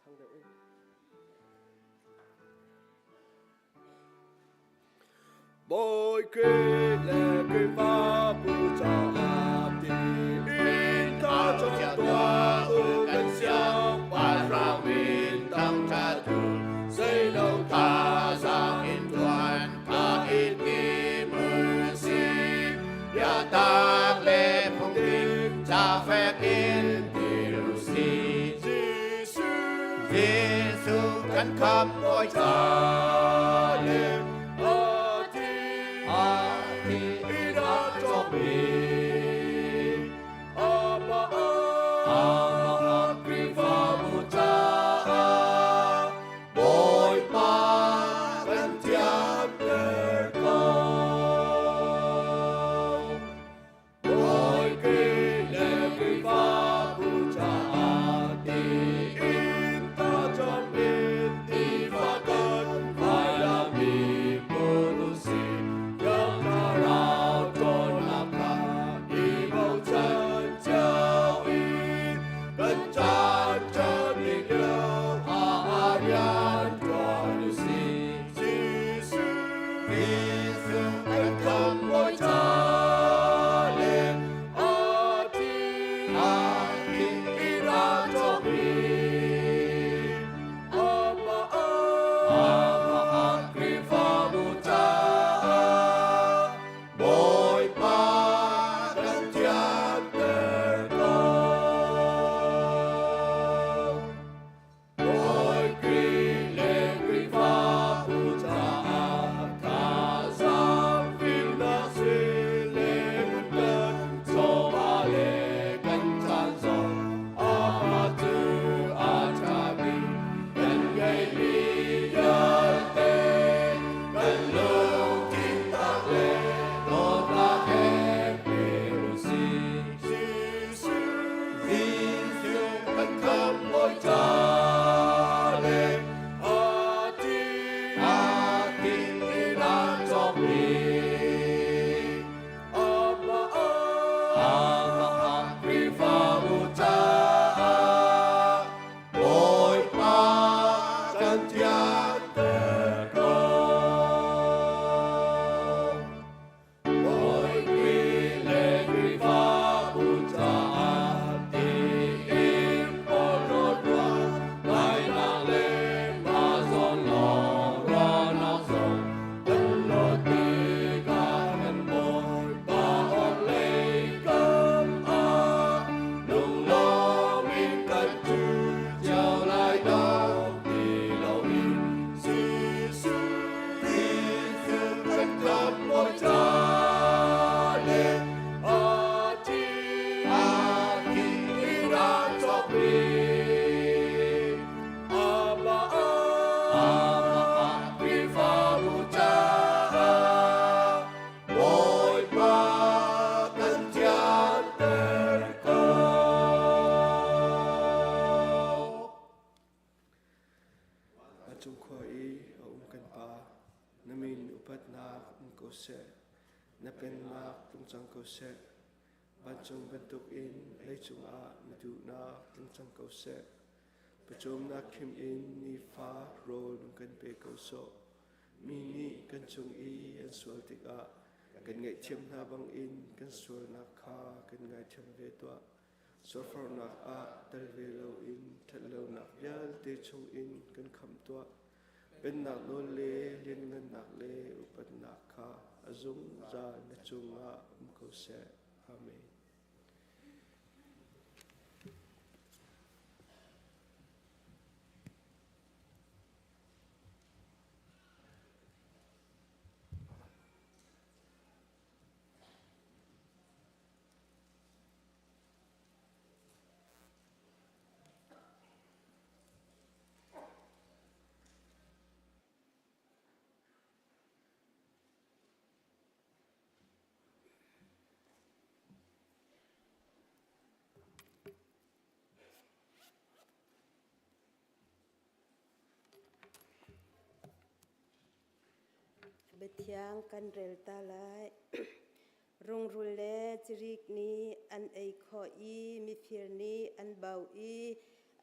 Thang deuh in. Bawi Khrih le Khrihfabu caah tiin ka cawm tuah u kan siangpahrang min thangṭhat u zeilo thazaang in ṭuan tha i tim u sih biatak le phungdik ca fek in dir u sih Jesuh kan khamh bawi ca le a thi in a cawkmi amah Khrihfabu caah Bawipa kan thianter ko. Bawi Khrih le Khrihfabu caah tiin thlacam in tiva kan vailammi put usih. Thiang Thlarau ṭhawnnak kha Na pennak tlung cang ko seh. Vancung bantukin leicung ah na duhnak tling cang ko seh. Pawcawmnak khim in nifa rawl kan pe ko sawh. Mi nih kan cung i an sual tikah kan ngaihthiam hna bangin kan sualnak kha kan ngaithiam ve tuah. Sualforhnak ah tel ve loin ṭhatlonak vialte chungin kan khamh tuah. Pennak nawl le lianngannak le upatnak kha a zungzal na cungah um ko seh. Amen. Biathiang kan rel ta lai. Rungrul le cirik nih an ei khawh i mifir nih an bauh i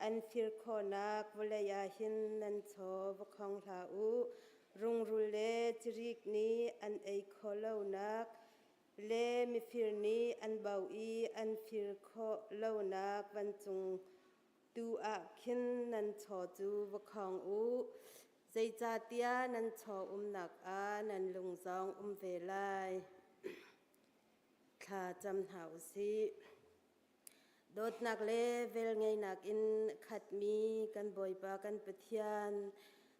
an fir khawhnak vawlei ah hin nan chaw va khong hlah u. Rungrul le cirik nih an ei khawh lonak le mifir nih an bauh i an fir khawh lonak vancung tu ah khin nan chaw cu va khong u. Zeicahtiah nan chaw umnak ah nan lung zong um ve lai. Thla cam hna u sih. Dawtnak le velngeihnak in khatmi kan Bawipa kan Pathian,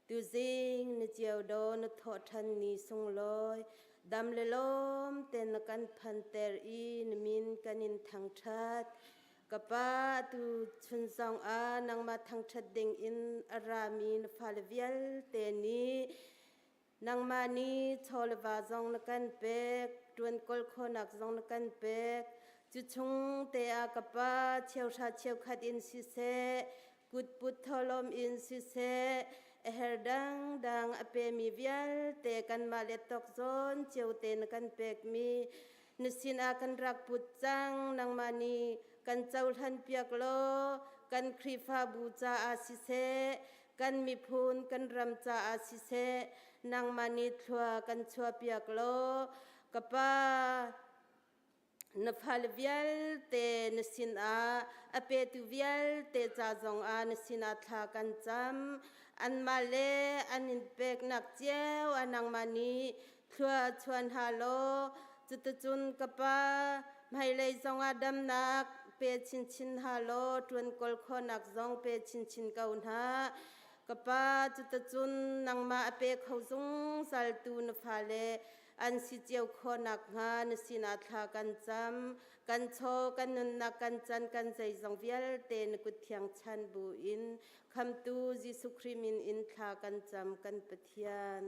tuzing na cio do na thawh ṭhan ni sunglawi, dam le lawm ten na kan phanter i na min kan in thangṭhat. Ka pa, atu chun zong ah nangmah thangṭhat ding in a rami na fale vialte nih nangmah nih chaw le va zong na kan pek, ṭuan kawl khawhnak zong na kan pek. Cu chung te ah ka pa, cheuhra cheukhat in siseh, kutput tholawm in siseh, a her dangdang a pemi vialte kanmah le tawk zawn cio te na kan pekmi na sinah kan rak put cang nangmah nih kan cohlan piak law kan Khrihfabu caah siseh kan miphun kan ram caah siseh nangmah nih thlua kan chuah piak law ka pa na fale vialte na sinah a petu vialte ca zongah na sinah thla kan cam anmah le an in peknak cio ah nangmah nih thlua chuan hna law cuticun ka pa hmailei zongah damnak pe chinchin hna law ṭuan kawl khawhnak zong pe chinchin ko hna ka pa cuticun nangmah a pe kho zungzaltu na fale an si cio khawh nakhnga na sinah thla kan cam kan chaw kan nunnak kan can kan zeizong vialte na kut thiang chan bu in khamtu Jesuh Khrih min in thla kan cam kan Pathian.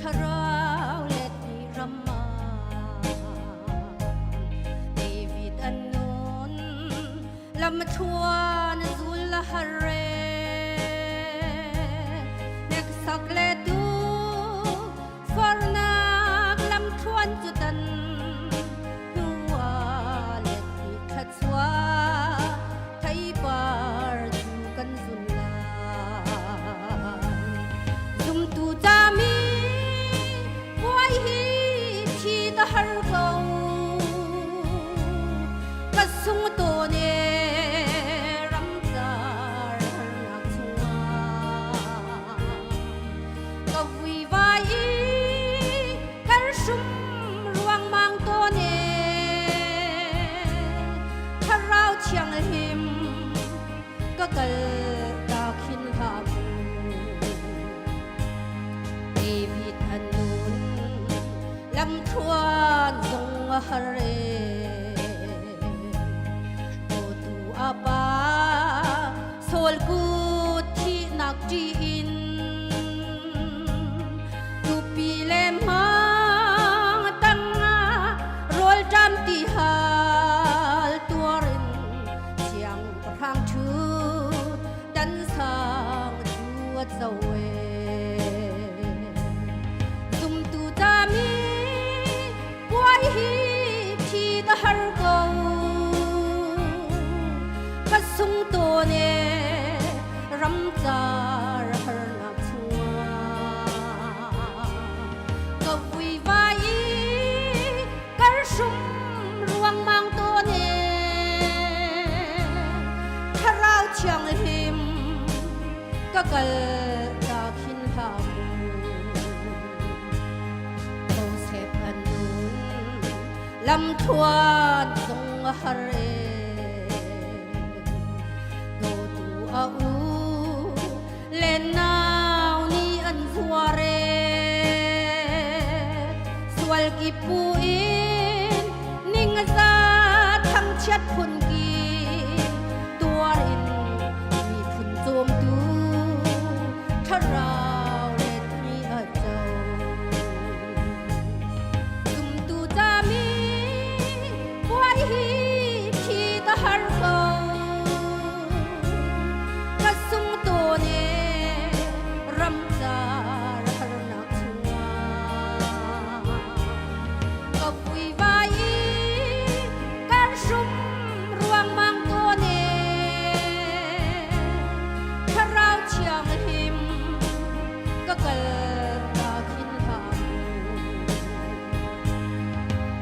Thlarau let ni ramma David an nun lam thuan zul la hare nek sak le tu farnak lam thuan cu tan nuwa let ni thachua thai par. Lamthluan zong a har e. Dawtu a pa sawl kut thihnak ṭih in tupi le hmang tangah rawlṭam ti hal tuar in siangpahrang ṭhu tan sang cu a co e. Zumtu tami puai hi thi ta har ko ka sung tawn e ramcar harnak chungah ka vui vai i kar hrum ruangmang tawn e thlarau thianghlim ka kal ta khin hlah mu Joseph an nun lamthluan zong a har e dawtu a u le nau nih an zuar e sual kip bu in ning za thangchiat phun kim tuar in miphun cawmtu thlarau let mi a co zumtu cami puai hi thi ta har ko ka sung tawn e ramcar harnak chungah ka vui vai i kan hrum ruangmang tawn e thlarau thianghlim ka kal ta khin hlah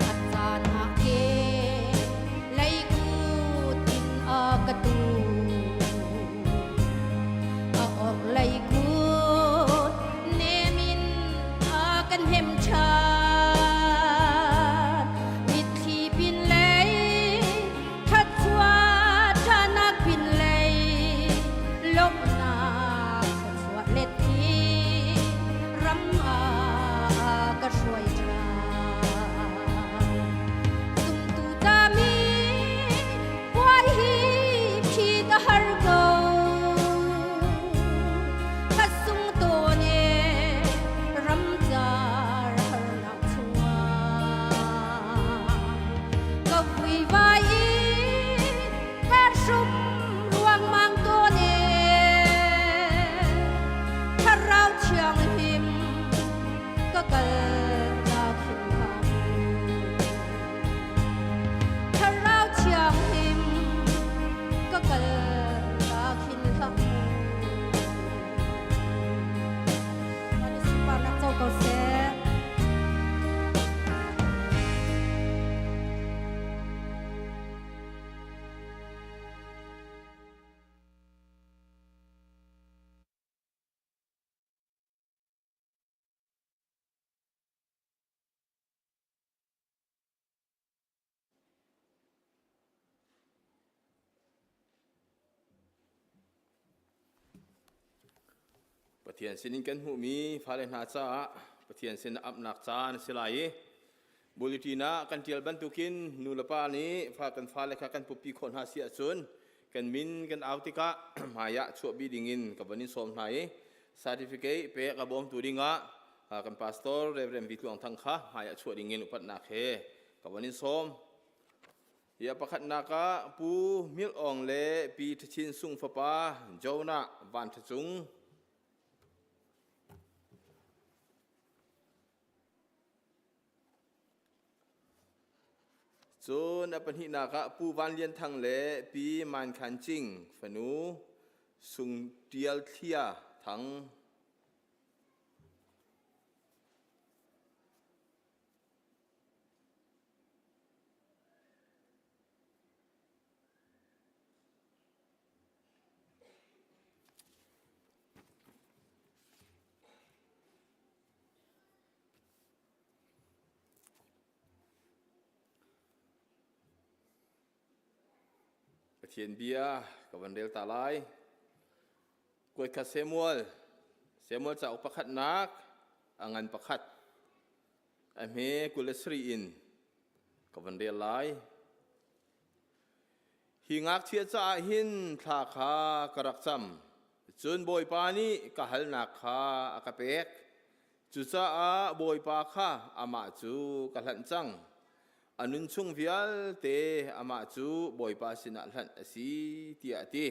a caan ah ke leikut in a ka tu a or leikut nem in a kan hem ṭhan mitthli pin lei Thluachuah ṭhanak pinlei lawmhnak thluachuah let hi ram ah ka hruai ṭhan. Zumtu tami puai hi phi ka har ko. Ka sung tawn e ramcar harnak chungah. Ka vuivai i ka hrum ruangmang tawn e Thlarau thianghlim ka kal ta khin hlah mu Thlarau thianghlim ka kal ta khin hlah mu Kan i sunparnak co ko seh. Pathian sinin kan hmuhmi fale hna caah Pathian sin apnak caan a si lai i bulletin ah kan ṭial bantukin nu le pa nih fa kan fale kha kan putpi khawh hna si ahcun kan min kan au tikah hmai ah chuahpi dingin ka von in sawm hna i certificate pek a bawmtu dingah kan pastor Reverend Vi Tluang Thang kha hmai ah chuah dingin upatnak he ka von in sawm. Hi a pakhatnak ah Pu Mil Aung le Pi Ṭhachin Sung fapa Jonah Van Ṭha Cung. Cun a pahnihnak ah Pu Van Lian Thang le Pi Man Khan Cing fanu Sung Ṭial Thlia Thang. Pathian bia ka van rel ta lai. Kuatkhat Samuel, Samuel cauk pakhatnak, a ngan pakhat. A hme 27 in ka van rel lai. Hi ngakchia caah hin thla kha ka rak cam. Cun Bawipa nih ka halnak kha a ka pek. Cucaah Bawipa kha amah cu ka hlanh cang. A nun chung vialte amah cu Bawipa sinah hlanh a si, tiah a ti.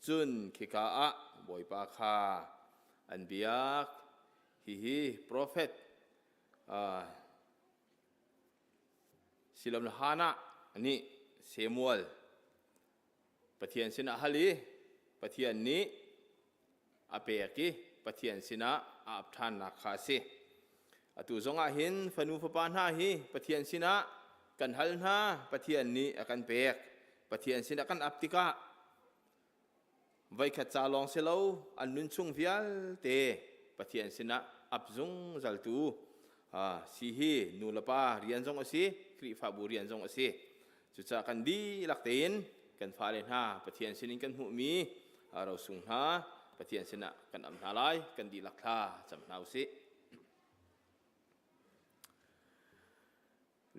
Cun khika ah Bawipa kha an biak. Hihi profet uh, Silom le Hannah nih Samuel Pathian sinah hal i Pathian nih a pek i Pathian sinah a ap ṭhannak kha a si. Atu zongah hin fanu fapa hna hi Pathian sinah kan hal hna, Pathian nih a kan pek. Pathian sinah kan ap tikah Voikhat ca lawng si lo, an nun chung vialte Pathian sinah ap zungzaltu si hi nu le pa rian zong a si, Khrihfabu rian zong a si. Cucaah kan dihlak tein kan fale hna Pathian sinin kan hmuhmi rosung hna Pathian sinah kan am hna lai, kan dihlak thla cam hna u sih.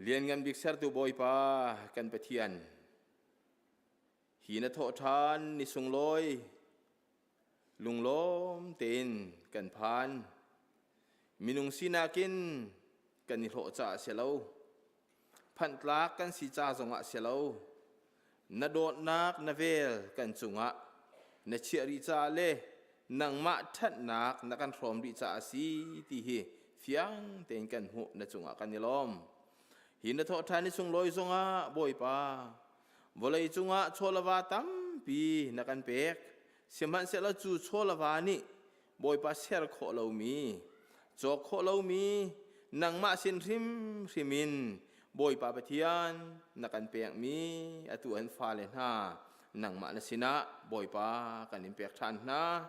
Lianngan bik sertu Bawipa kan Pathian, Hi na thawh ṭhan ni sunglawi lunglawm tein kan phan. Minung sinak in kan i hlawh caah si lo. Phanh tlak kan si ca zongah si lo. Na dawtnak na vel kan cungah na chiah rih caah le nangmah ṭhatnak na kan hrawm rih caah a si ti hi fiang tein kan hmuh na cungah kan i lawm. Hi na thawh ṭhan ni sunglawi zongah Bawipa Vawlei cungah chawlava tampi na kan pek. Sihmanhsehlaw cu chawlava nih Bawipa ser khawh lomi, cawk khawh lomi, nangmah sin hrimhrim in Bawipa Pathian na kan pekmi atu an fale hna nangmah na sinah Bawipa kan in pek ṭhan hna.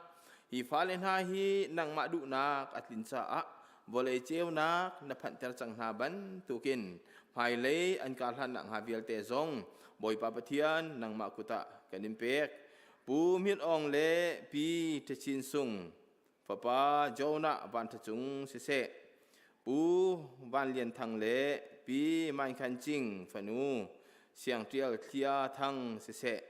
Hi fale hna hi nangmah duhnak a tlin caah vawlei ceunak na phanhter cang hna bantukin hmailei an kar hlan nakhnga vialte zong Bawipa Pathian nangmah kut ah kan in pek. Pu Myint Aung le Pi Ṭhachin Sung fapa Jonah Van Ṭha Cung siseh, Pu Van Lian Thang le Pi Main Khan Cing fanu Siang Ṭial Thlia Thang siseh,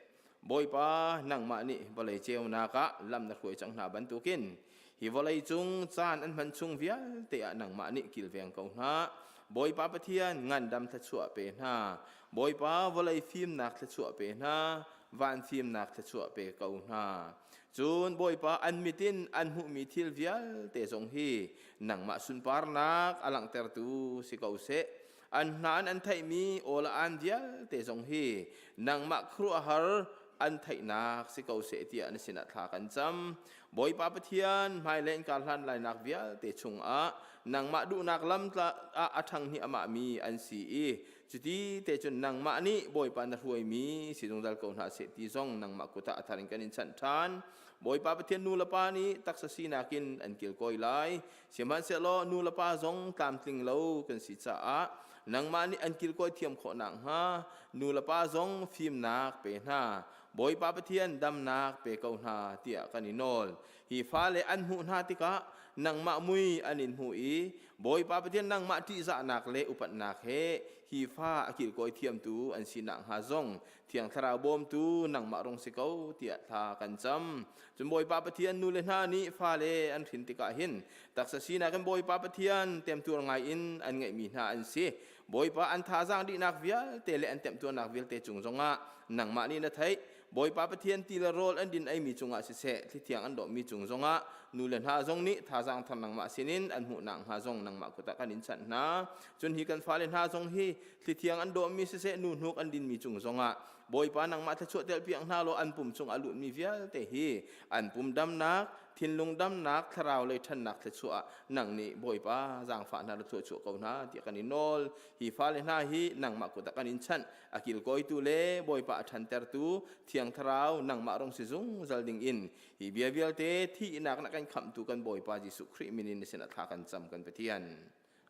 Bawipa nangmah nih vawlei ceunak ah lam na hruai cang hna bantukin hi vawlei cung caan an hman chung vialte ah nangmah nih kilveng ko hna. Bawipa Pathian ngandam thluachuah pe hna. Bawipa vawlei fimnak thluachuah pe hna. Van fimnak thluachuah pe ko hna. Cun Bawipa an mit in an hmuhmi thil vialte zong hi nangmah sunparnak a langhtertu si ko seh. An hna in an theihmi aw le aan vialte zong hi nangmah khuaruahhar an theihnak si ko seh tiah na sinah thla kan cam. Bawipa Pathian hmailei in kar hlan lainak vialte chungah nangmah duhnak lam ah a ṭhang hi amah mi an si i cuti te cun nangmah nih Bawipa na hruaimi si zungzal ko hna seh ti zong nangmah kut ah a thar in kan in chanh ṭhan. Bawipa Pathian nu le pa nih taksa sinak in an kilkawi lai. Sihmanhsehlaw nu le pa zong tlamtling lo kan si caah nangmah nih an kilkawi thiam khawh nakhnga nu le pa zong fimnak pe hna. Bawipa Pathian damnak pe ko hna tiah kan i nawl. Hi fale an hmuh hna tikah nangmah mui an in hmuh i Bawipa Pathian nangmah ṭihzahnak le upatnak he hi fa a kilkawi thiamtu an si nakhnga zong Thiang Thlarau bawmtu nangmah rung si ko tiah thla kan cam. Cun Bawipa Pathian nu le hna nih fale an hrin tikah hin taksa sinak in Bawipa Pathian temtuar ngai in an ngeihmi hna an si. Bawipa an thazaang dihnak vialte le an temtuarnak vialte cung zongah nangmah nih na theih. Bawipa Pathian ti le rawl an din eimi cungah siseh, thlithiang an dawhmi cung zongah nu le hna zong nih thazaang thar nangmah sinin an hmuh nakhnga zong nangmah kut ah kan in chanh hna. Cun hi kan fale hna zong hi Thlithiang an dawhmi siseh nu hnuk an dinmi cung zongah Bawipa nangmah thluachuah telpiak hna law an pum chung a lutmi vialte hi an pum damnak, thinlung damnak, thlarau lei ṭhannak thluachuah ah nang nih Bawipa zaangfah hna la thluachuah ko hna tiah kan i nawl. Hi fale hna hi nangmah kut ah kan in chanh. A kilkawitu le Bawipa a ṭhantertu Thiang Thlarau nangmah rung si zungzal ding in hi bia vialte thihnak na kan khamhtu kan Bawipa Jesuh Khrih min in na sinah thla kan cam kan Pathian.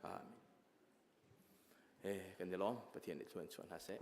Amen. He kan i lawm Pathian nih thluan chuah hna seh.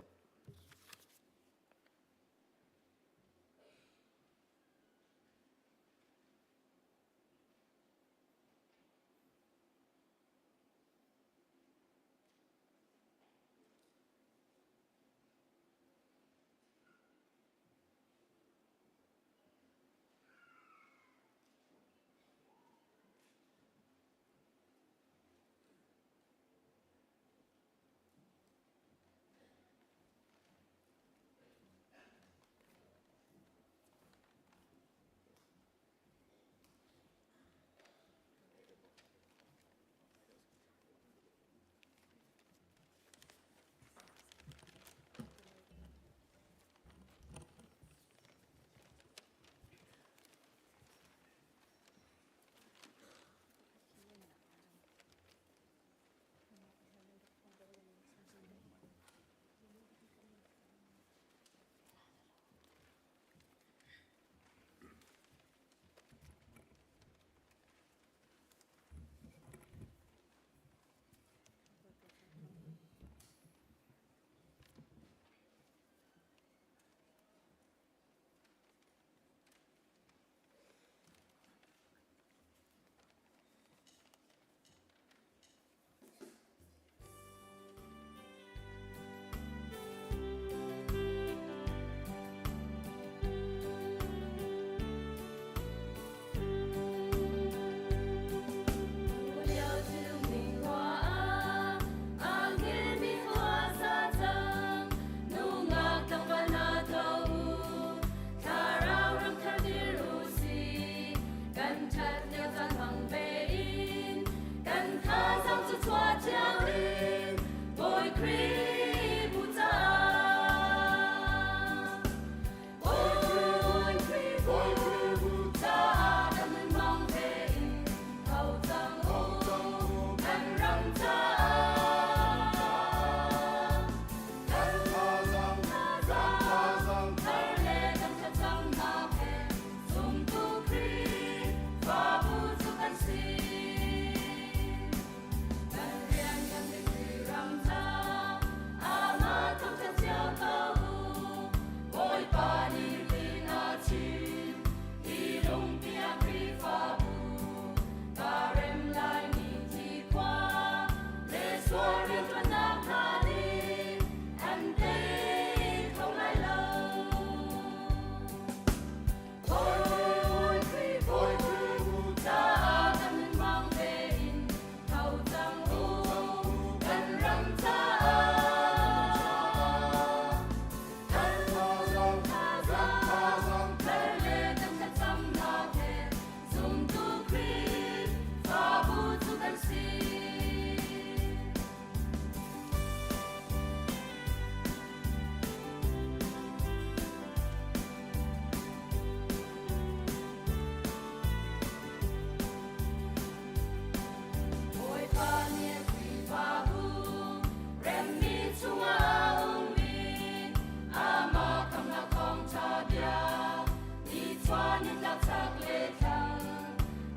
chak le thlang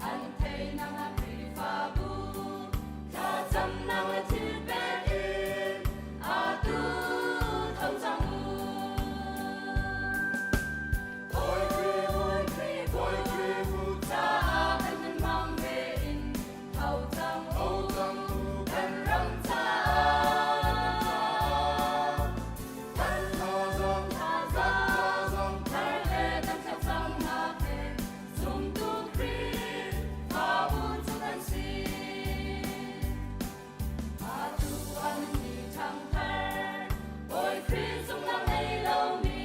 an theihnak hna Khrihfabu thlacamnak le thil pek in atu tho cang u. Bawi Khrih caah kan nun hmang tein tho cang u kan ram caah. Kan thazaang thar le kan thlacamnak he zumtu Khrihfabu cu kan si. Atu an ni ṭhangthar, Bawi Khrih zumhnak ngei lomi,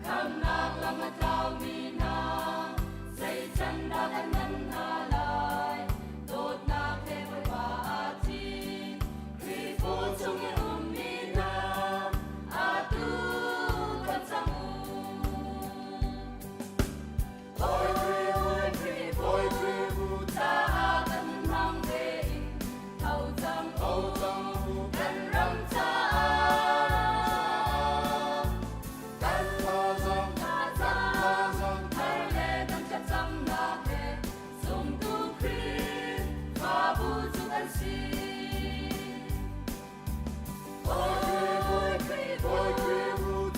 khamnak lam a tlaumi hna, zei can dah kan ngan hna lai? Dawtnak he Bawipa aa thim, Khrihfu chung i ummi hna, atu kan cang u. Bawi Khrih caah kan hmang tein tho cang u kan ram caah. Kan thazaang thar le kan thlacamnak he zumtu Khrihfabu cu kan si. Bawi Khrih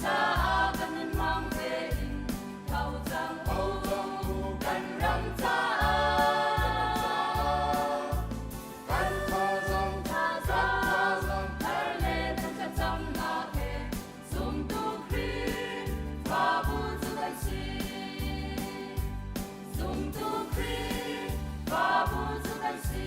caah kan nun hmang tein tho cang u kan ram caah. Kan thazaang thar le kan thlacamnak he zumtu Khrihfabu cu kan si. Zumtu Khrihfabu cu kan si.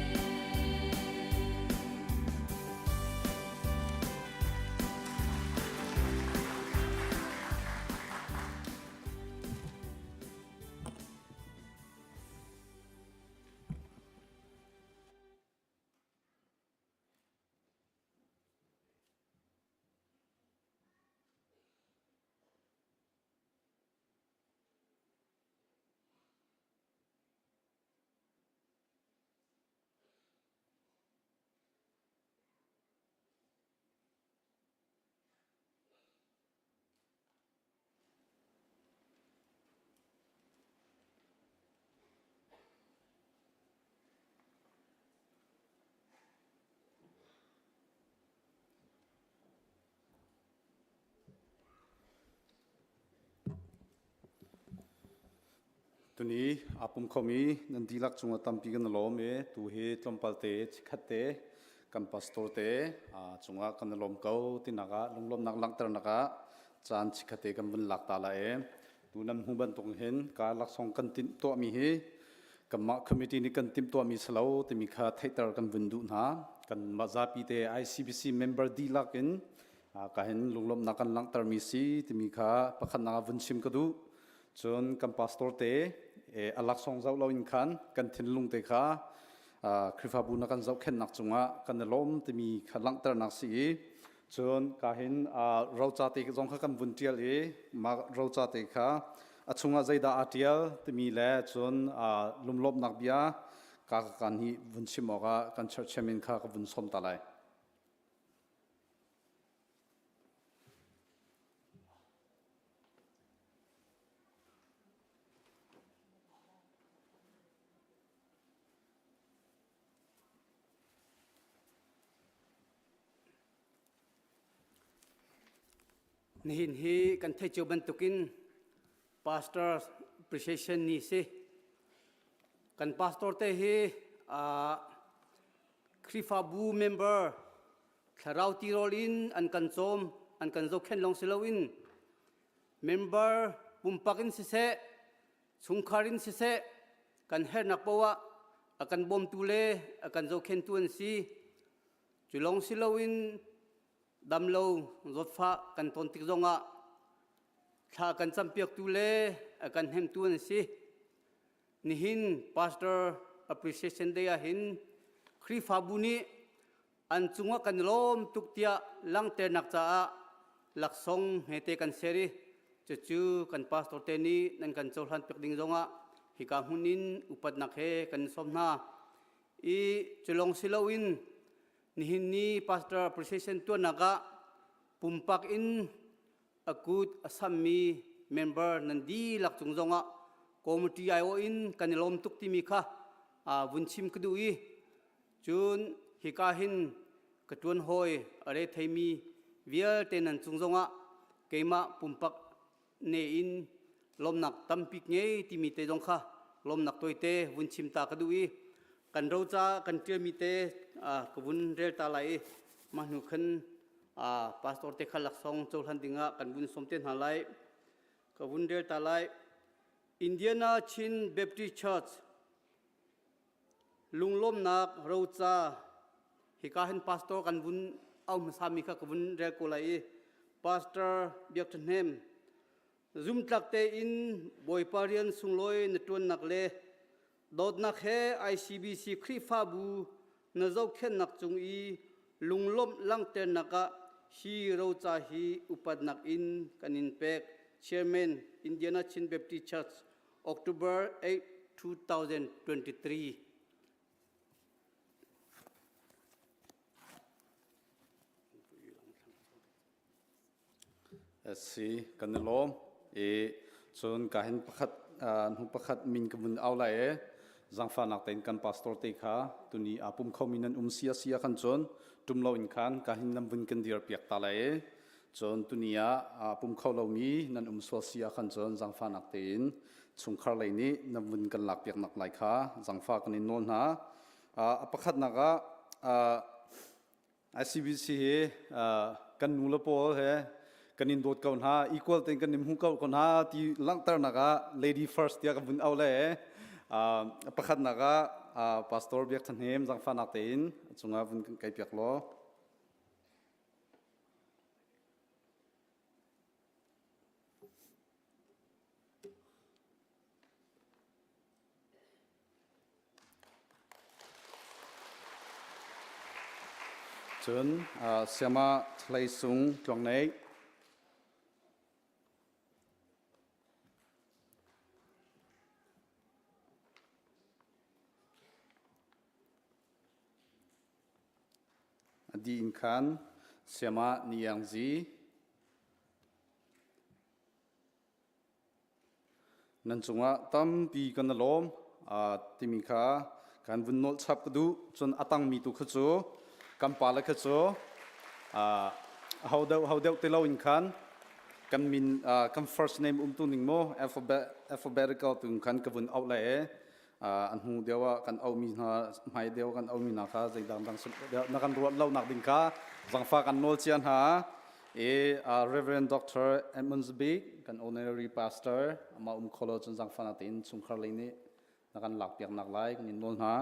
Tuni aa pum khomi nan dihlak cungah tampi kan i lawm i tu hi tlawmpal te chikkhat te kan pastor te cungah kan i lawm ko tinak ah lunglawmhnak langhternak ah caan chikkhat te kan vun lak ta lai i tu nan hmu bantuk hin ka laksawng kan timh tuahmi hi kanmah committee nih kan timh tuahmi si lo timi kha theihter kan vun duh hna. Kanmah zapi te ICBC member dihlak in ka hin lunglawmhnak kan langhtermi si timi kha pakhatnak ah vun chim ka duh. Cun kan pastor te a laksawng zoh loin khan kan thinlung te kha Khrihfabu na kan zohkhenhnak cungah kan i lawm timi kha langhternak si i cun ka hin roca te zong kha kan vun ṭial i mah roca te kha a chungah zeidah aa ṭial timi le cun lunglawmhnak bia ka kan hi vun chim awkah kan church chairman kha ka vun sawm ta lai. Nihin hi kan theih cio bantukin Pastor Appreciation Ni si. Kan pastor te hi uh, Khrihfabu member thlarau tirawl in an kan cawm, an kan zohkhenh lawng si loin member pumpak in siseh, chungkhar in siseh, kan herhnak paoh ah a kan bawmtu le a kan zohkhenhtu an si. Cu lawng si loin damlo zawtfah kan ton tik zongah thla kan campiaktu le a kan hnemtu an si. Nihin Pastor Appreciation Day ah hin Khrihfabu nih an cungah kan i lawm tuk tiah langhternak caah laksawng hmete kan ser i cucu kan pastor te nih nan kan cohlan piak ding zongah hika hmun in upatnak he kan sawm hna. I culong si loin nihin ni pastor appreciation tuannak ah pumpak in a kut a sammi member nan dihlak cung zongah. Committee aiawh in kan i lawm tuk timi kha vun chim ka duh i cun hika hin ka ṭuan hawi a re theimi vialte nan cung zongah keimah pumpak ne in lawmnak tampi ngei timi te zong kha lawmnak tawite vun chim ta ka duh i kan roca kan ṭialmi te ka vun rel ta lai i mah hnu khan pastor te kha laksawng cohlan dingah kan vun sawm te hna lai. Ka vun rel ta lai. Indiana Chin Baptist Church lunglawmnak roca hika hin pastor kan vun au hmasami kha ka vun rel ko lai i pastor Biak Ṭha Hnem zumtlak tein Bawipa rian sunglawi na ṭuannak le Dawtnak he ICBC Khrihfabu na zohkhenhnak cung i lunglawmh langhternak ah hi roca hi upatnak in kan in pek. Chairman, Indiana Chin Baptist Church, October 8, 2023. Si kan i lawm i cun ka hin pakhat hnu pakhat min ka vun au lai i zangfahnak tein kan pastor te kha tuni aa pum khomi nan um sia sia khan cun tum lo in khan ka hin nan vun kan dir piak ta lai i cun tuni ah aa pum kho lomi nan um sual sia khan cun zangfahnak tein chungkhar lei nih nan vun kan lak piak nak lai kha zangfah kan in nawl hna. A pakhatnak ah ICBC hi kan nu le pawl he kan in dawt ko hna equal tein kan in hmu ko ko hna ti langhternak ah lady first tiah kan vun au le pakhatnak ah pastor Biak Tha Hnem zangfahnak tein a cungah vun kan kai piak law. Cun Sayama Thlei Sung Tluangnei. A di in khan Sayama Ni Iang Zi. Nan cungah tampi kan i lawm timi kha kan vun nolh chap ka duh. Cun a tangmi tu kha cu kan pale kha cu ho deuh ho deuh ti loin khan kan min kan first name um tu ning maw alphabet alphabetical tu khan ka vun auh lai i an hnu deuh ah kan auhmi hna hmai deuh kan auhmi hna kha zei dangdang na kan ruat lo nak ding kha zangfa kan nawl cia hna i Reverend Dr. Edmunds Bik kan honorary pastor amah um kholo cun zangfa na tein chungkhar lei nih na kan lak piak nak lai kan in nawl hna.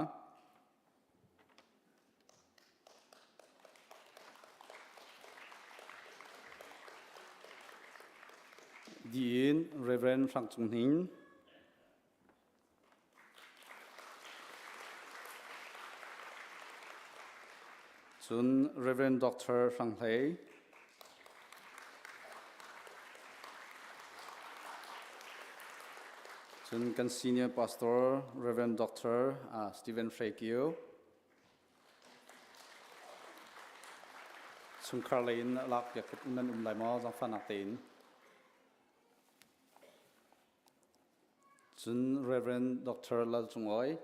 Diin Reverend Hrang Cung Hning Cun Rev. Dr. Hrang Hlei, cun kan senior pastor Rev. Dr. Stephen Hre Kio, chungkhar lei in lak piak nan um lai maw zangfahnak tein. Cun Rev. Dr. Lal Cung Awi,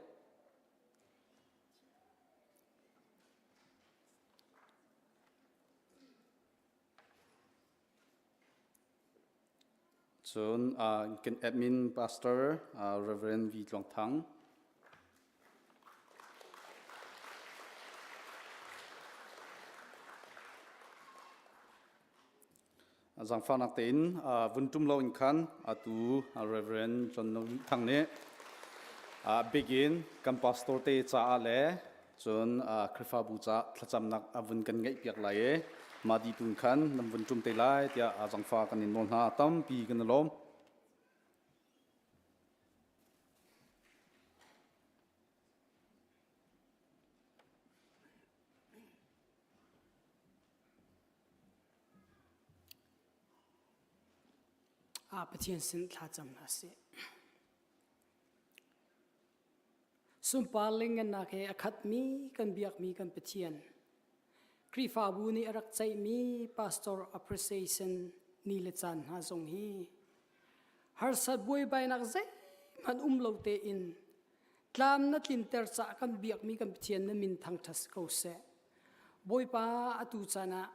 Cun uh, kan admin pastor uh, Reverend V Tluang Thang. Zaangfahnak tein vun ṭum loin khan atu Reverend John No Thang nih bik in kan pastor te caah le cun Khrihfabu caah thlacamnak a vun kan ngeihpiak lai i mah dih tun khan nan vun ṭum te lai tiah zaangfah kan in nawl hna tampi kan i lawm. Ah Pathian sin thlacam hna sih. Sunpar lingannak he a khatmi kan biakmi kan Pathian. Khrihfabu nih a rak ceihmi pastor appreciation ni le caan hna zong hi harsat buaibainak zeihmanh. zeihmanh um lo tein tlam na tlinter cah kan biakmi kan Pathian na min thangṭhat ko seh. Bawipa atu caan ah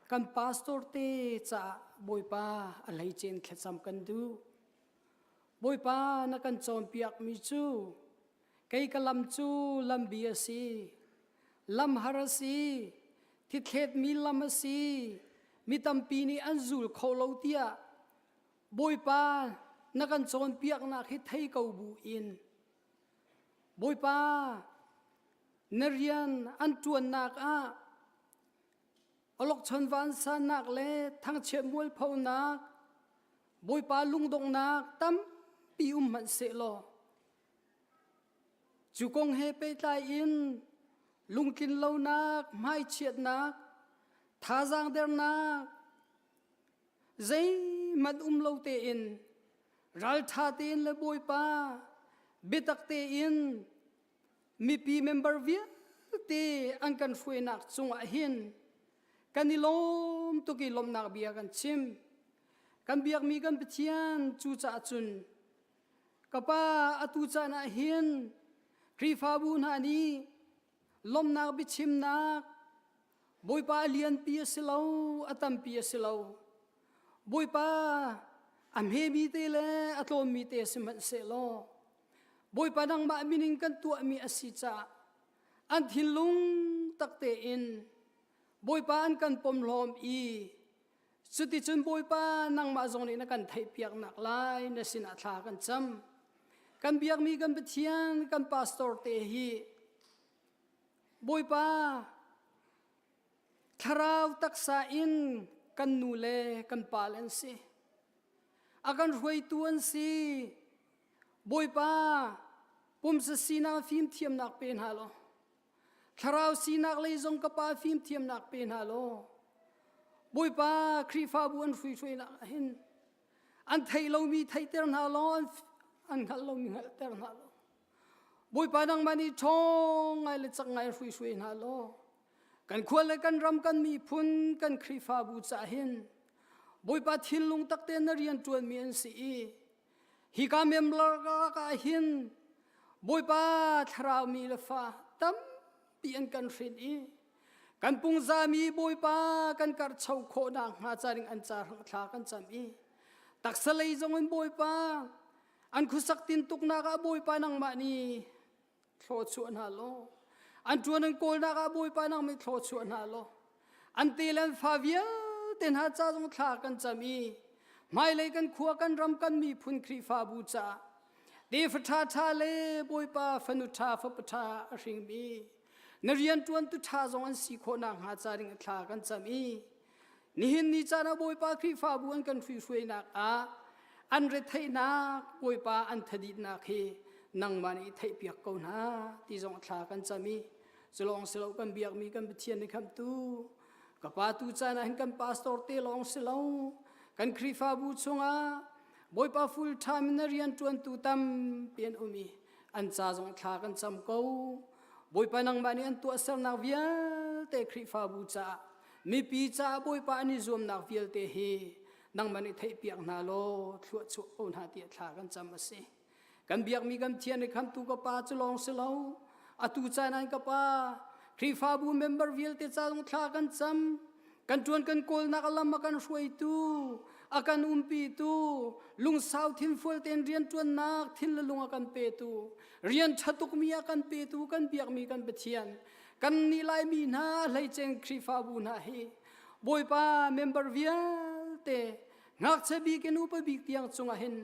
kan pastor te caah Bawipa a hleicen thlacam kan duh. Bawipa na kan cawnpiakmi cu kei ka lam cu lambi a si, lam har a si, thithletmi lam a si, mi tampi nih an zul kho lo tiah Bawipa na kan cawnpiaknak hi thei ko bu in Bawipa na rian an ṭuannak ah awlokchon vansannak le thangchiat mualphonak Bawipa lungdonghnak tampi um hmanh sehlaw cu kong he pehtlai in lungtlin lonak hmaichiatnak thazaang dernak zeihmanh um lo tein ralṭha tein le Bawipa biatak tein mipi member vialte an kan hruainak cungah hin kan i lawm tuk i lawmhnak bia kan chim. Kan biakmi kan Pathian cucaah cun ka pa atu caan ah hin Khrihfabu hna nih lawmhnak biachimnak Bawipa a lianpi a si lo a tampi a si lo Bawipa a hmemi te le a tlawmmi te sihmanhsehlaw Bawipa nangmah min in kan tuahmi a si caah an thinlung tak tein Bawipa an kan pomhlawm i cuticun Bawipa nangmah zong nih na kan theihpiaknak lai na sinah thla kan cam. Kan biakmi kan Pathian kan pastor te hi Bawipa thlarau taksa in kan nu le kan pa an si. A kan hruaitu an si. Bawipa pumsa sinak fimthiamnak pe hna law thlarau sinak lei zong ka pa fimthiamnak pe hna law Bawipa Khrihfabu an hruihruainak ah hin an theih lomi theihter hna law an hngalh lomi hngalhter hna law Bawipa nangmah nih ṭhawng ngai le cak ngai hruihruai hna law kan khua le kan ram kan miphun kan Khrihfabu cah hin Bawipa thinlung tak tein na rian ṭuanmi an si i Hika memlar ah hin Bawipa thlarau mi le fa tampi an kan hrin i kan pungzami Bawipa kan karhcho khawh nakhnga ca ding an ca thla kan cam i taksa lei zong in Bawipa an khuasak tintuknak ah Bawipa nangmah nih thlawchuah hna law an ṭuan an kawlnak ah Bawipa nang nih thlawchuah hna law an te le an fa vialte hna ca zong thla kan cam i hmailei kan khua kan ram kan miphun Khrihfabu caah tefa ṭha ṭha le Bawipa fanu ṭha fapa ṭha a hringmi na rianṭuantu ṭha zong an si khawh nakhnga ca ding thla kan cam i Nihin ni caan ah Bawipa Khrihfabu an kan hruihruainak ah an retheihnak Bawipa an thaditnak hi nangmah nih theihpiak ko hna ti zong thla kan cam i culawng si lo kan biakmi kan Pathian nih khamtu ka pa tu caan ah hin kan pastor te lawng si lo kan Khrihfabu chungah Bawipa full time in rian ṭuantu tampi an um i an ca zong thla kan cam ko Bawipa nangmah nih an tuahsernak vialte Khrihfabu caah mipi caah Bawipa an i zuamnak vialte hi nangmah nih theihpiak hna law thluachuah ko hna tiah thla kan cam a si. Kan biakmi kan Thian i khamtu ka pa cu lawng si lo atu caan an ka pa Khrihfabu member vialte ca zong thla kan cam kan ṭuan kan kawlnak a lam a kan hruaitu a kan umpitu lungsau thinfual tein rianṭuannak thin le lung a kan petu rian ṭha tukmi a kan petu kan biakmi kan Pathian kan nih Laimi hna hleicen Khrihfabu hna hi Bawipa member vialte ngakchia bik in upa bik tiang cungah hin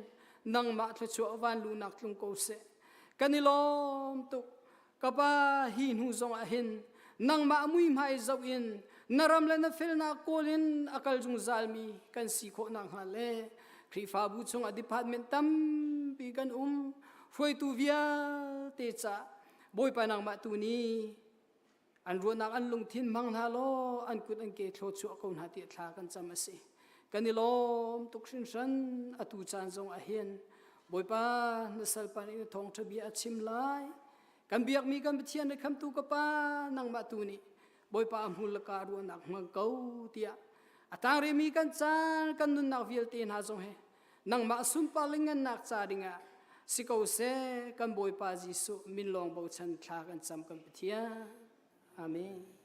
nangmah thluachuah van luhnak tlung ko seh kan i lawm tuk ka pa hi hnu zongah hin nangmah muihmai zoh in na ram le na felnak kawl in a kal zungzalmi kan si khawh nakhnga le Khrihfabu chungah department tampi kan um hruaitu vialte ca Bawipa nangmah tu nih an ruahnak an lungthin hmang hna law an kut an ke thlawchuah ko hna tiah thla kan cam a si. Kan i lawm tuk hringhran atu caan zong ah hin Bawipa na salpa nih na thawngṭha bia a chim lai. Kan biakmi kan Pathian le khamtu ka pa nangmah tu nih Bawipa a hmul le ka ruahnak hmang ko tiah a tangremi kan caan kan nunnak vialte hna zong he nangmah sunpar le ngannak ca dingah. Si ko seh kan Bawipa Jesuh min lawng bochan thla kan cam kan Pathian. Amen.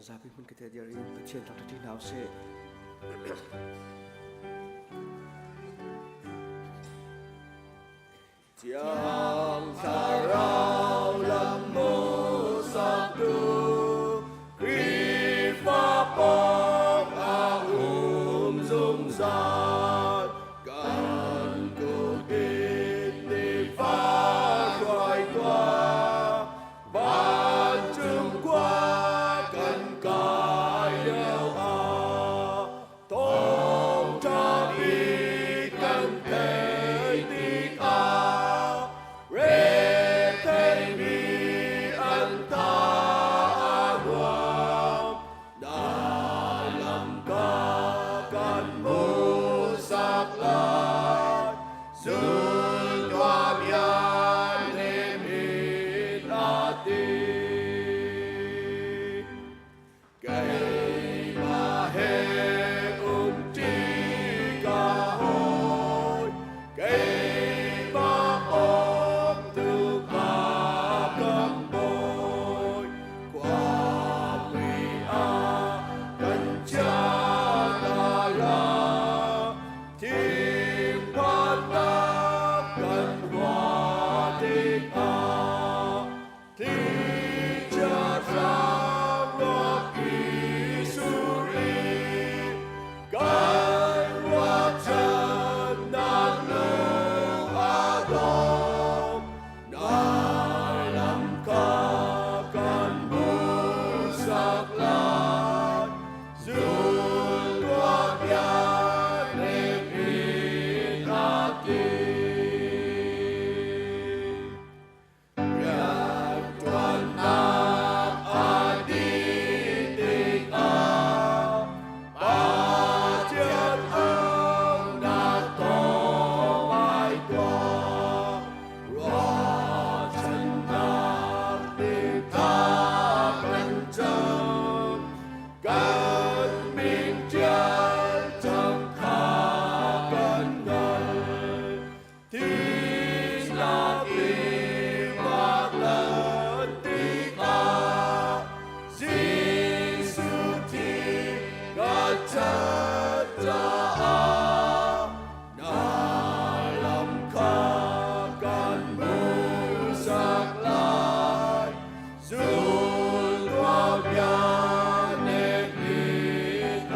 Zapi hmun kete dir in Pathian thangṭhat hna usih. Thiang Thlarau lam hmuhsaktu Khrihfa pawng ah um zungzal kan kut in nifa hruai tuah Vancung khua kan kai lio ah thawngṭha bik kan theih tikah retheimi an tha a nuam. Na lam kha kan hmuhsak lai. Zul tuah bia nem in a ti. Keimah he um ṭi ka hawi, keimah awmtu kha kan bawi. Khuami ah kan chia hna lai. Thinphannak kan ruah tikah thlichia hram ruak i sur i kan ruahchannak lung a dong. Nai lam kha kan hmuhsak lai. Zul tuah bia nem in a ti. Rianṭuannak a dih tikah Pathian auhnak thawng ai tuah. Ruahchannak nih tha kan cam. Kan min ṭial cang kha kan hngalh. Thihnak tiva tan tikah Jesuh thi ka cat caah na lam kha kan hmuhsak lai. Zul tuah bia nem in a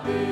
ti.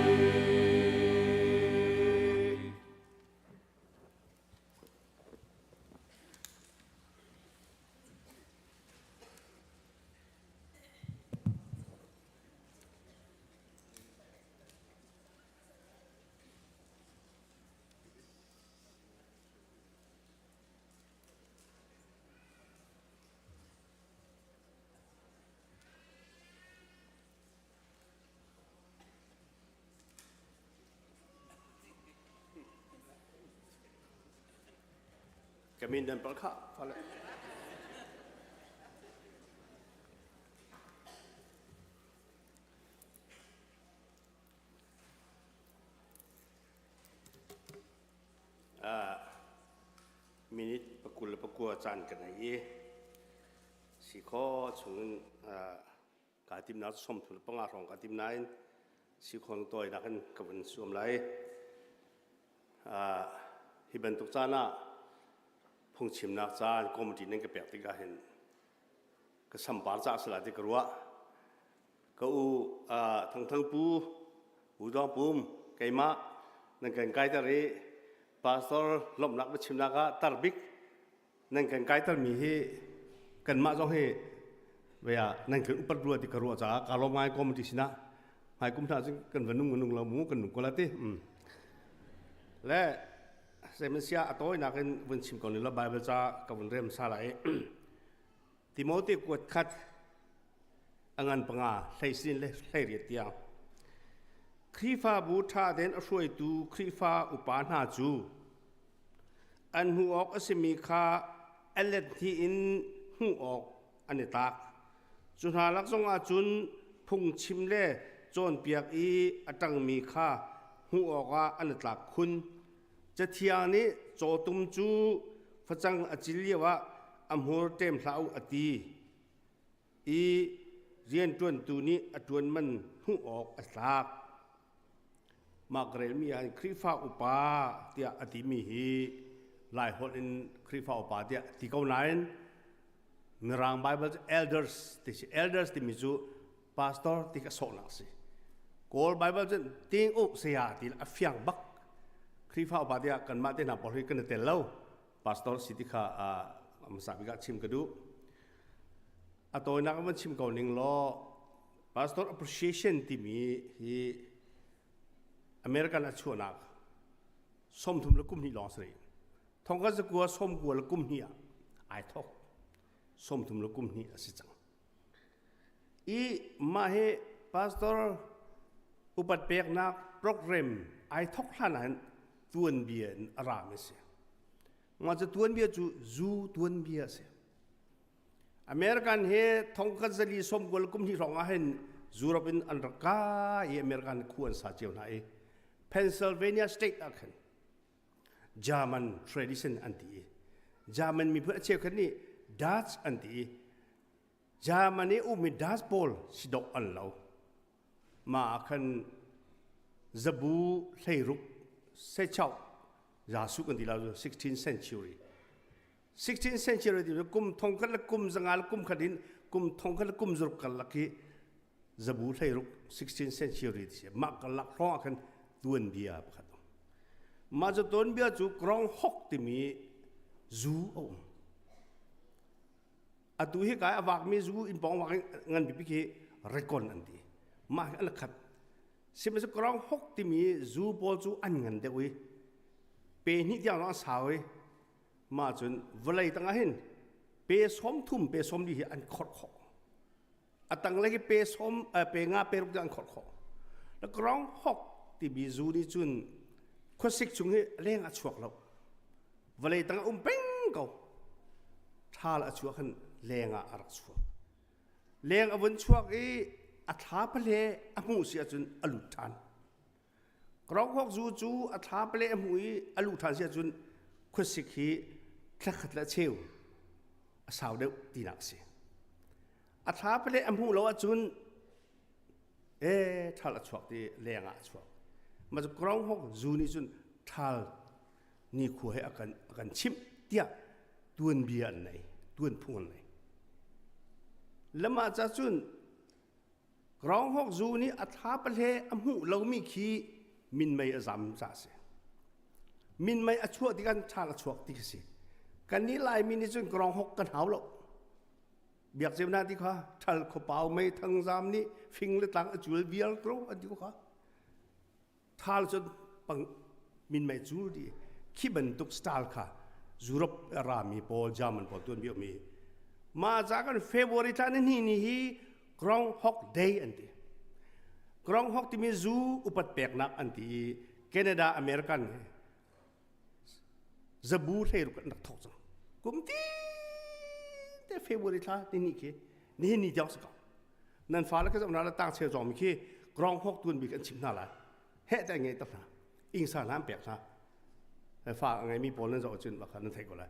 Ka min nan pal kha fale. Minute pakul le pakua caan kan ei i si kho chungin kaa timnak cu sawmthum le panga hrawng kaa tim nain si kho tawinak in ka vun suam lai. Hi bantuk caan ah phungchimnak caan committee nan ka pek tikah hin ka sampar ca sala ti ka ruah. Ka u Thangthang Pu, U Dawng Pum, keimah nan kan kaiter i pastor lawmhnak biachimnak ah tarbik nan kan kaitermi hi kanmah zong hi vea nan kan upat rua ti ka ruah caah ka lawm ngai committee sinah hmai kum hna cun kan va nung nung lo mu kan nung ko la ti le semensia a tawinak in vun chim ko ni lo bible ca ka vun rem sa lai Timote kuat khat a ngan panga hleisin le hleiriat tiang. Khrihfabu ṭha tein a hruaitu Khrihfa upa hna cu an hmuh awk a simi kha a let hnih in hmuh awk an i tlak. Cu hna lak zongah cun phungchim le cawnpiak i a ṭangmi kha hmuh awkah an i tlak khun. Cathiang nih cawtum cu facang a cil lioah a hmur ṭem hlah u a ti i. Rianṭuantu nih a ṭuan man hmuh awk a tlak. Mah ka relmi ah hin Khrihfa upa tiah a timi hi Laiholh in Khrihfa upa tiah ti ko nain Mirang Bible cu elders ti si. Elders timi cu pastor ti ka sawhnak si. Kawl Bible cun ting uk saya ti a fiang bak. Khrihfa upa tiah kanmah te hna pawl hi kan i tel lo. Pastor si ti kha hmasa bik ah chim ka duh. A tawinak van chim ko ning law Pastor Appreciation timi hi American a chuahnak 30 le kum hnih lawng si rih. Thongka zakua sawmkua le kum hnih ah ai thok. 30 le kum hnih a si cang. I mah hi pastor upat peknak program ai thok hlan ah hin tuanbia in a rami a si. Mah cu tuanbia cu zu tuanbia a si. American hi thongkhat zali sawmkul kum hnih hrawng ah hin Europe in an rak kai i American khu an sa cio hna i Pennsylvania state ah khan German tradition an ti i German miphun a cheukhat nih Dutch an ti i German i ummi Dutch pawl si dawh an lo. Mah ah khan zabu hleiruk sechau zasu kan ti lo 16th century 16th century ti kum thongkhat le kum zanga le kum khat in kum thongkhat le kum zaruk karlak hi zabu hleiruk 16th century ti si mah karlak hrawng ah khan tuanbia pakhat um mah cu tuanbia cu groundhog timi zu a um atu hi kai a vakmi zu in pawng vak ngan pipi khi rekon an ti mah hi an khat sihmanhsehlaw groundhog timi zu pawl cu an ngan deuh i pe hnih tiang lawng an sau i Mah cun vawlei tangah hin pe 30 pe 40 hi an khorh khawh. A tanglei hi pe sawm pe nga pe ruk an khorh khawh. Na groundhog timi zu nih cun khuasik chung hi leng a chuak lo. Vawlei tangah um peng ko. Ṭhal a chuak hin leng ah a rak chuak. Leng a vun chuak i a thla pale a hmuh si ahcun a lut ṭhan. Groundhog zu cu a thla pale a hmuh i a luh ṭhan si ahcun khuasik hi thlakhat le a cheu a sau deuh tinak a si. A thla pale a hmuh lo ahcun ee ṭhal a chuak ti leng ah a chuak. Mah cu groundhog zu nih cun ṭhal nikhua he a kan a kan chimh tiah tuanbia an nei, tuanphung an nei. Lamah ca cun Groundhog zu nih a thla pahle a hmuh lomi khi minmei a zam ca a si. Minmei a chuah tikah ṭhal a chuak ti khi si. Kannih Laimi nih cun groundhog kan hau lo. Biak ceu na ti kha ṭhal khuapau mei thangzam nih fing le tlang a cul vial ko an ti ko kha. Thal cun pang minmei cul di khi bantuk style kha Europe rami pawl German pawl tuan bi mi ma ca kan February thla ni ni ni hi Groundhog Day an ti Groundhog timi zu upat peknak an ti i Canada American zabu hlei ruk an rak thok cang kum ti te February thla ni ni khi nihin ni tiang si ko nan fale ka zoh hna la tang cheu zong mi khi groundhog tuan bik an chim hna lai heh te ngei tak hna ingsa hna an pek hna fa ngei mi pawl nan zoh cun bakha nan thei ko lai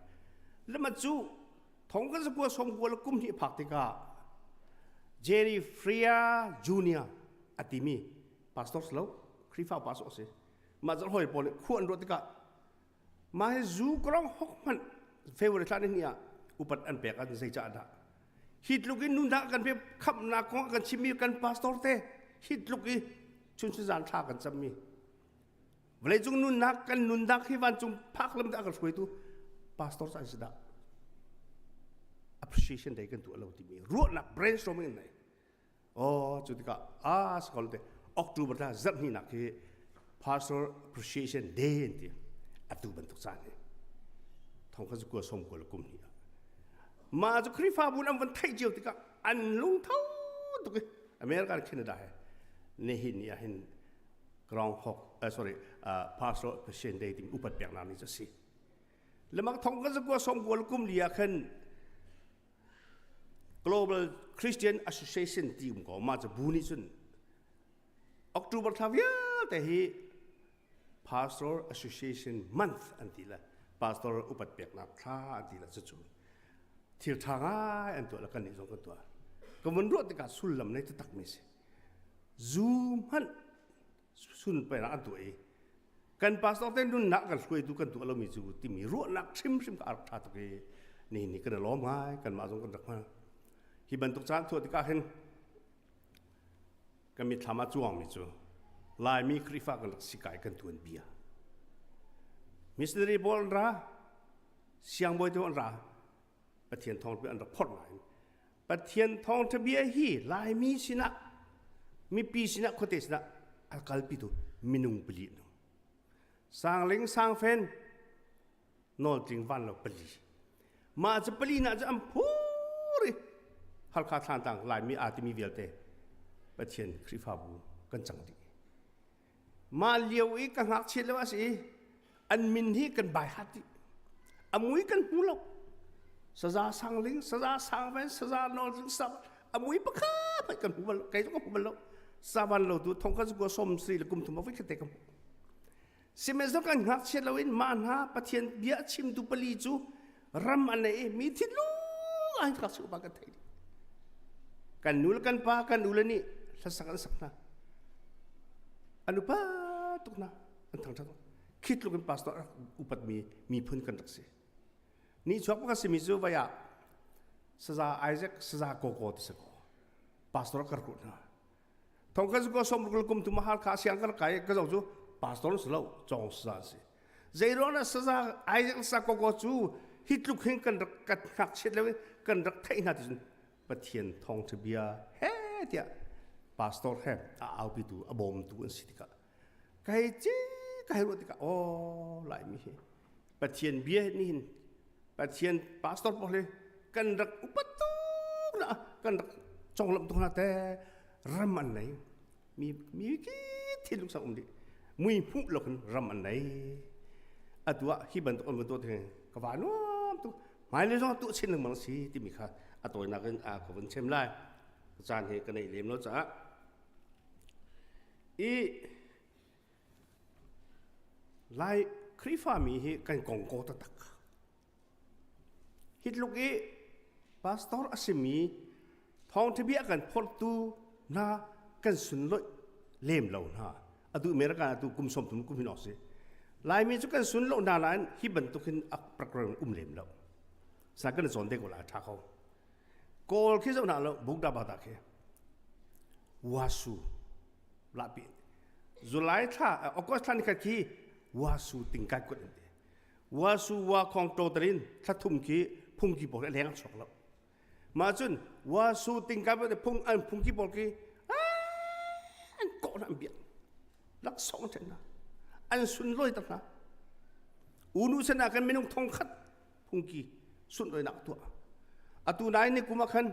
lama cu thong kan zakua som kua le kum hnih phak tikah Jerry Freya Junior atimi pastor lo Khrifa pastor si mah zarh hawi pawl nih khua an ruah tikah mah hi zu krong hok hmanh February thla ni ah upat an pek an zei caah dah hi tluk in nun dah kan pe khamnak kong kan chimmi kan pastor te hi tluk i chun chun zan thla kan cammi vawleicung nunnak kan nunnak hi vancung phak lam dah kan hruaitu pastor caan si dah appreciation day kan tuah lo timi ruahnak brainstorming an nei Oh, cu tikah a sakol te October thla zarh hnihnak hi Pastor Appreciation Day an ti. Atu bantuk caan hi. Thong kha kua som kua le kum hnih ah. Mah cu Khrihfabu an van theih cio tikah an lungtho tuk i America le Canada he nihin ni ah hin Groundhog uh, sorry uh, Pastor Appreciation Day timi upat peknak ni cu a si. Lemak thong kan zakua som kua le kum li ah khan Global Christian Association ti um ko mah cu bu nih cun October thla vialte hi Pastor Association Month an ti le Pastor upat peknak thla an ti le cucu thil ṭha ngai an tuah le kannih zong kan tuah. Ka vun ruah tikah sullam nei taktak mi si. Zu hmanh sun pei an tuah i kan pastor te nunnak kan hruaitu kan tuah lomi cu timi ruahnak hrimhrim ka rak ṭha tuk i ni ni kan i lawm ngai kanmah zong kan rak hman hi bantuk caan thuah tikah hin kan mitthlam ah cuangmi cu Laimi Khrihfa kan rak si kai kan tuan bia missionary pawl an ra siangbawi te an ra Pathian thawngtha an rak phorh nain Pathian thawngtha bia hi Laimi sinah mipi sinah khuate sinah a kalpitu minung pali an um. Sangling sangfen nawltling van lo pali. Mah cu pali na cu an phur i Halkha Thlantlang Laimi aa timi vialte Pathian Khrihfabu kan cang dih. Mah lio i ka ngakchia lio a si i an min hi kan bai hat dih. A mui kan hmu lo. Saza sangling, saza sangven, saza nawlring, sa a mui pakhat hmanh kan hmu bal lo. Kei zong ka hmu bal lo. Savan lo tu thong kan kua som sri le kum thum a voi khat te ka hmu. Sihmanhsehlaw kan ngakchiat loin mah hna Pathian bia chimtu pali cu ram an nei i mi thinlung ah hin ka kan thei kan nu le kan pa kan u le nih hlasak an sak hna an upa tuk hna an thangṭhat khi tluk in pastor upat mi miphun kan rak si ni chuak pakhat simi cu vai ah saza Isaac saza koko ti si ko pastor kar ku hna Thong kan ko som rukul kum tu mahal kha siang kan kai ka zo cu pastor si lo cong saza si. Zei ruang na saza Isaac sa ko ko cu hi tluk hin kan rak kat hngak chiat lo kan rak theih hna ti cun Pathian thong bia he tiah pastor he a aupi tu a bawmtu an si tikah kai ci kai ruah tikah aw laimi hi Pathian bia ni hin Pathian pastor pawl hi kan rak upat tuk na kan rak conglawmh tuk hna te ram an nei mi mi ki thinlung sang um dih mui hmuh lo khin ram an nei atu ah hi bantuk an van tuah te ka va nuam tuk hmailei zong tuah chin lengmang si timi kha a tawinak in a ka vun chem lai caan hi ka neih lem lo caah i Lai Khrihfami hi kan kongko taktak. Hi tluk i pastor a simi thawngṭha bia kan phortu hna kan sunloih lem lo hna. Atu America atu kum 30 kum hin awk si. Laimi cu kan sunloh hna nain hi bantuk hin a program um lem lo. Sa kan cawn te ko la ṭha ko. Kawl khi zoh hna lo Bukda bata khi. Wasu lapi July thla August thla ni khat khi wasu tingkai kut an ti wasu wa khong to tarin thla thum khi phungki pawl khi leng chuak lo mah cun wasu tingkai pawl phung an phungki pawl khi an kawh na an biak laksawng then na an sun loi tak na unu sen ah kan minung thong khat phungki sun loi nak tuah atu nai ni kum ah khan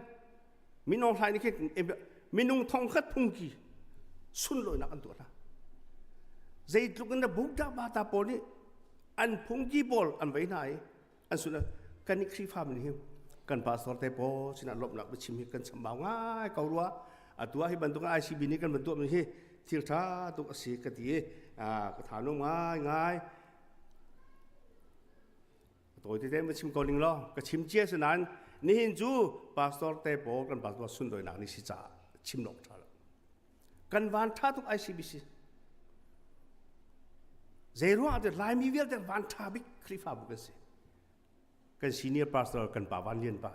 minung hlai nih khin minung thongkhat phungki sunlawinak an tuah hna zeitluk in Buddha bata pawl nih an phungki pawl an vei hna i an sun kan i Khrihfa mi hi kan pastor te pawl sinah lawmhnak biachim hi kan chambau ngai ko rua atu ah hi bantuk ICB nih kan van tuah mi hi thil tha tuk a si ka ti i ka tha nung ngai ngai Tawi tete ma chim ko ning law ka chim cia si nain nihin cu pastor te pawl kan pastor sunlawinak ni si caah chim lawk ṭha lo. Kan van ṭha tuk ICBC. Zei ruang ah Laimi vialte van ṭha bik Khrihfabu kan si. Kan senior pastor kan pa Van Lian pa,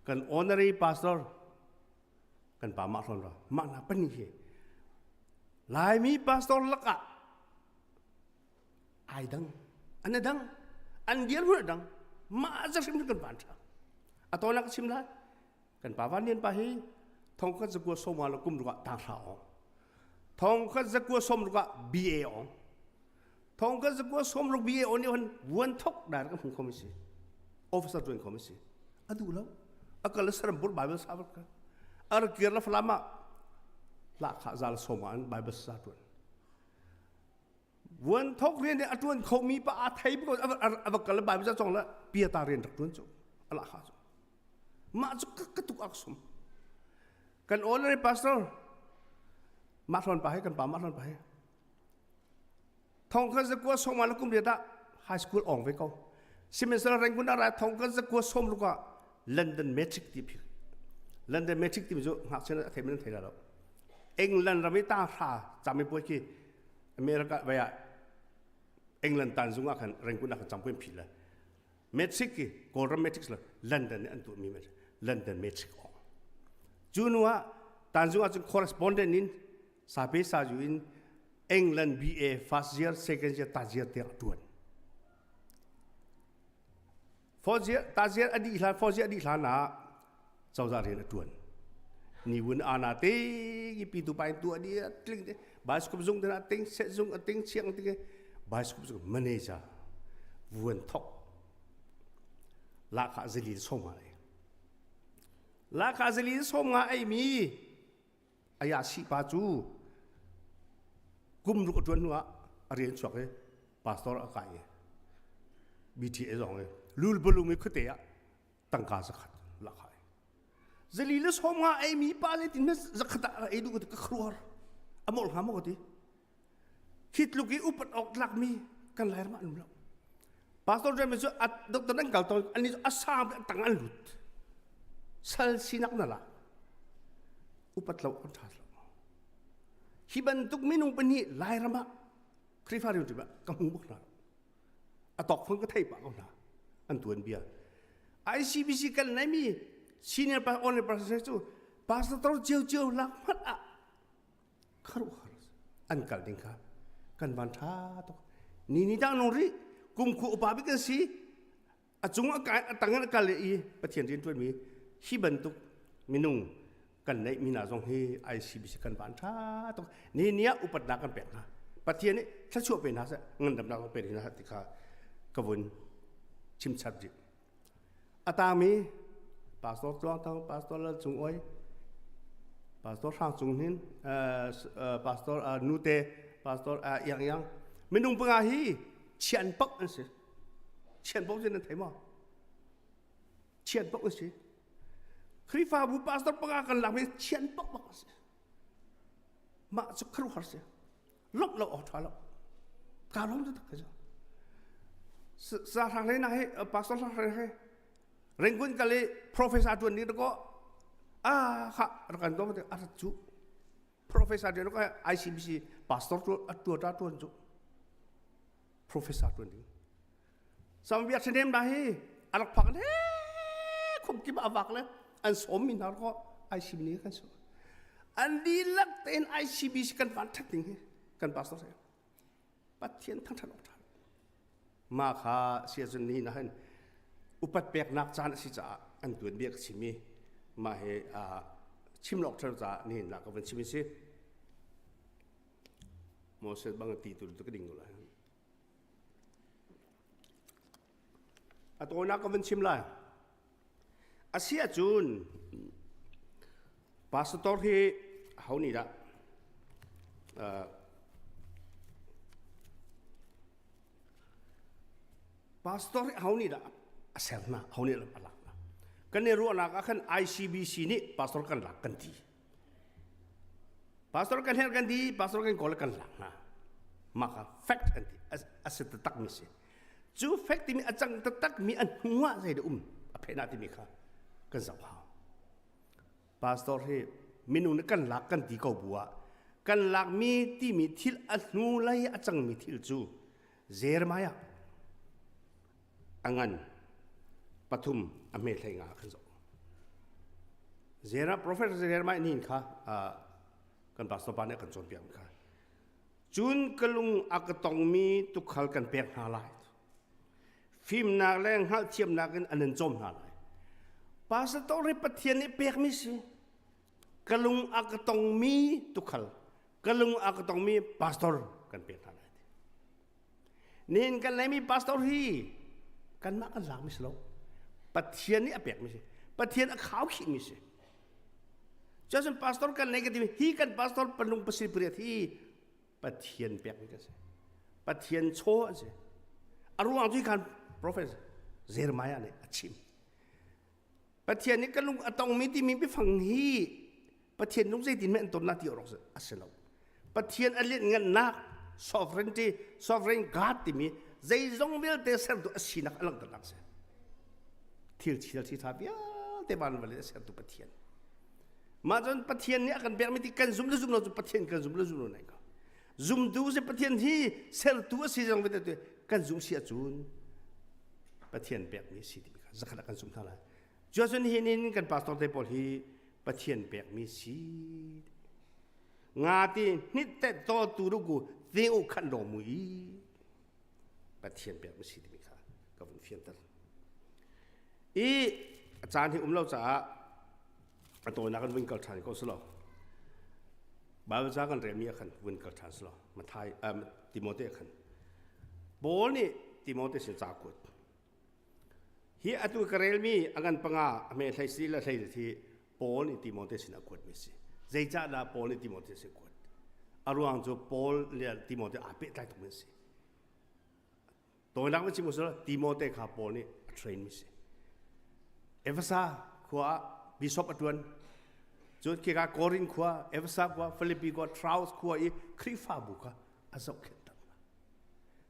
kan honorary pastor kan pa Mah Hlawn Ra, mah hna pahnih hi Laimi pastor lakah ai dang an dang an dirhmun a dang mah za hrim kan van tha a to nak chim lai kan pa van lian pa hi thong khat zakua soma la kum ruka tang hra ong thong khat zakua som ruka BA ong thong khat zakua som ruk BA on ni hon vuan thok dar ka hmu khomi si officer tuan khomi si adu lo akal saram bur bible sa ka ar kir la falama la kha zal soma an bible sa tuan Vuan thok rian i a ṭuan khomi pa aa thei ko a va kal Bible ca cong le piata rian rak ṭuan cu a lah kha cu mah cu ka tuk ak sum kan honorary pastor mah hlawn pa he kan pa mah hlawn pa he thong kha zakua sawma le kum riat ah high school ong ve ko sihmanhsehlaw Rangoon ah ra thong kha zakua sawm ruk ah London Matric ti phi. London Matric timi cu ngakchia a thei men thei lo. England ram i ta hra camipuai khi America vai ah England tan zung ah khan Rangoon ah khan campuai phil le Matric ki Kawlram Matric le London nih an tuahmi London Matric ong. Cu nu ah tanzung ah cun correspondent in sape saju in England BA first year second year third year tiang a tuan. Fourth year third year a dih hlan fourth year a dih hlan ah cozah rian a tuan. Ni wun ana te ki pi tu pa in tu adi tling te bioscope zung te ting set zung a ting chiang ting bioscope zung manager vuan thok lahkhah zali som nga ei lahkhah zali som nga ei mi aya si pa cu kum ruk a tuan hnu ah a rian chuak i pastor a kai i BTA zong i lulbalung i khuate ah tangka zakhat lahkhah ei zali le som nga ei mi pa le tin zakhat ah ei duh ka khuar a mol hnga maw ka ti Khi tluk i upat awk tlakmi kan Lairam ah an um lo. Pastor Jeremy cu a doctor an kal tawn ani cu a sang a tang an lut. Sal sinak na la. Upat lo an ṭha lo. Hi bantuk minung pahnih Lairam ah Khrihfa rian ṭim ah ka hmu bak hna. A tawk fang ka thei pah ko hna. An tuan bia. ICBC kan neimi senior pastor honorary pastor cu pastor cio cio lak hmanh ah kharuhar an kal ding kha kan van ṭha tuk ni ni dang nung rih kum khu upa bik kan si a cung a kai a tang in a kal i Pathian rian ṭuanmi hi bantuk minung kan neih mi hna zong hi ICBC kan van ṭha tuk ni ni ah upatnak kan pek hna Pathian nih thluachuah pe hna seh ngandamnak pe hna seh ti kha ka vun chimchap rih A tangmi Pastor Tluang Thang, Pastor Lal Cung Oi, Pastor Hrang Cung Hnin, Pastor Nute, Pastor Iang Iang. Minung panga hi chian pok an si. Chian pok nan thei maw? Chian pok an si. Khrihfabu pastor panga kan lakmi chian pok bak an si. Mah cu kharuhar si. Lomh lo awk ṭha lo. Kaa lawm taktak ka cu. Sa hrang hlei na hi pastor hrang hlei hi Rangoon kal i professor ṭuan ding ko ah kha rak kan dom a rat cu professor ṭuan ko ICBC pastor ṭuan ṭa ṭuan cu professor ṭuan ding Sam biak thinem da hi a rak phak le khum kip a vak le an sawm mi hna ko ICB nih kan sawm an dihlak tein ICBC kan van that ding hi kan pastor se Pathian thangthat awk tha ma kha sia cun ni na hin upat peknak caan a si caah an tuan bia ka chim i mah he chim lawk ṭheo caah nihin la ka van chim si Moses bang ti tu tu ka ding ko lai A tawinak ka van chim lai. A si ahcun pastor hi ho nih dah uh, pastor hi ho nih dah a ser hna ho nih a lak hna kan i ruahnak ah khan ICBC nih pastor kan lak kan ti Pastor kan herh kan ti, pastor kan kawl kan lak hna. Mah kha fact an ti, a si taktak mi si. Cu fact timi a cang taktak mi a hnu ah zei dah um a phen ah timi kha kan zoh hau. Pastor hi minung nih kan lak kan ti ko bu ah kan lak mi timi thil a hnu lei a cang mi thil cu Jeremiah a ngan pathum a hme hlei nga kan zoh. Jeremiah prophet Jeremiah nih kha kan pastor pa nih kan cawnpiak kha. Cun ka lung a ka tongmi tukhal kan pek hna lai. Fimnak le hngalhthiamnak in an in cawm hna lai. Pastor hi Pathian nih pekmi si. Ka lung a ka tongmi tukhal, ka lung a ka tongmi pastor kan pek hna lai. Nihin kan neimi pastor hi kanmah kan lakmi si lo. Pathian nih a pekmi si. Pathian a khaukhihmi si. Cun pastor kan nei ka timi hi kan pastor panlung pasir pariat hi Pathian pekmi kan si. Pathian chaw an si. A ruang cu khan prophet Jeremiah nih a chim. Pathian nih ka lung a tongmi timi biafang hi Pathian lung zeitin hmeh an ton na ti awk a si lo. Pathian a lianhngannak sovereignty sovereign God timi zeizong vialte sertu a sinak a langhternak a si. Thil thil thi tha vialte van vale a sertu Pathian. Mah cun Pathian nih a kan pekmi ti kan zum le zum lo cu Pathian kan zum le zum lo nai ko. Zumtu si Pathian hi sertu a si zong vialte kan zum si ahcun Pathian pekmi si timi kha zakhat ah kan zum hna lai. Cuacun hi nin kan pastor te pawl hi Pathian pekmi si. Nga ti hnit te to tu ru ku te u khan ro mu i Pathian pekmi si timi kha ka vun fianter. I a caan hi um lo caah a tawinak in vun kal ṭhan ko silo. Bible ca kan relmi ah khan vun kal ṭhan silo. Mathai uh, Timote khan. Paul nih Timote sin ca kuat. Hi atu ka relmi a ngan panga a hme hlei si le hlei thi Paul nih Timote sin a kuatmi si. Zeicah dah Paul nih Timote sin kuat? A ruang cu Paul le Timote aa pehtlai tukmi a si. Tawinak na chim usula Timote kha Paul nih a train mi si. Efesa khua ah bishop a tuan. Cun khika Korin khua, Efesa khua, Philippi khua, Troas khua i Khrihfabu kha a zohkhenh tak hna.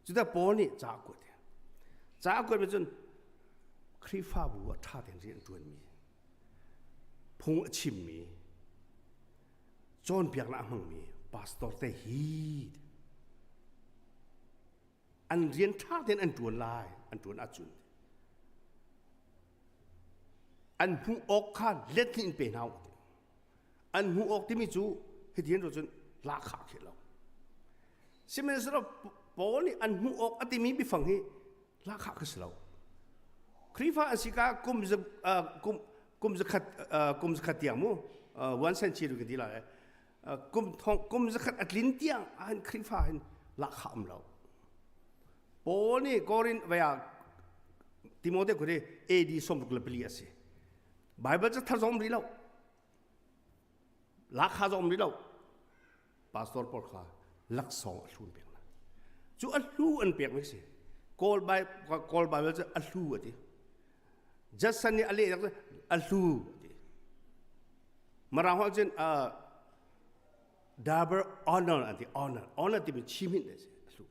Cuta Paul nih ca a kuat. Ca a kuat mi cun Khrihfabu ah ṭha tein rian a ṭuanmi, phung a chimmi, cawnpiaknak a hmangmi pastor te hi an rian ṭha tein an ṭuan lai an ṭuan ahcun an hmuh awk kha let hnih in pe hna u an hmuh awk timi cu hiti an ruah cun lahkhah khi lo sihmanhsehlaw Paul nih an hmuh awk a timi biafang hi lahkhah khi si lo Khrihfa an si ka kum kum kum zakhat kum zakhat tiang mu one century kan ti lai kum thong kum zakhat a tlin tiang ahhin Khrihfa hin lahkhah um lo Paul nih Korin vaya Timote kuri AD 64 a si Bible ca thar zong um rih lo lahkhah zong um rih lo pastor pawl kha laksawng a hlun pek hna cu a hlu an pek mi si Kawl Kawl Bible cu a hlu a ti Judson nih a leh a hlu a ti Mirang holh cun uh, double honor an ti honor honor timi chimhin a si a hlu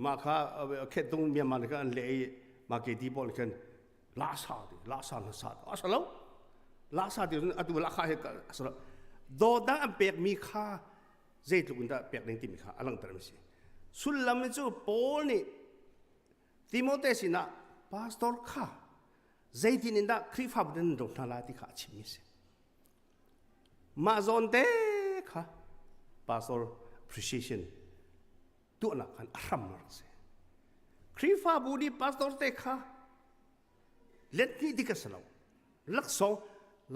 mah kha khetung Myanmar kha an leh i mah ke ti pawl khan lasa ti lasa na sa a sa lo lasa ti atu lakha he a sa lo dawtnak an pek mi kha zeitluk in dah pek ding timi kha a langhter mi si sullam cu Paul nih Timote sinah pastor kha zeitin in dah Khrihfabu nan dawt hna lai ti kha a chimmi a si. Mah zawn te kha pastor appreciation tuahnak khan a hram a rak si. Khrihfabu nih pastor te kha let hnih dik a si lo. Laksawng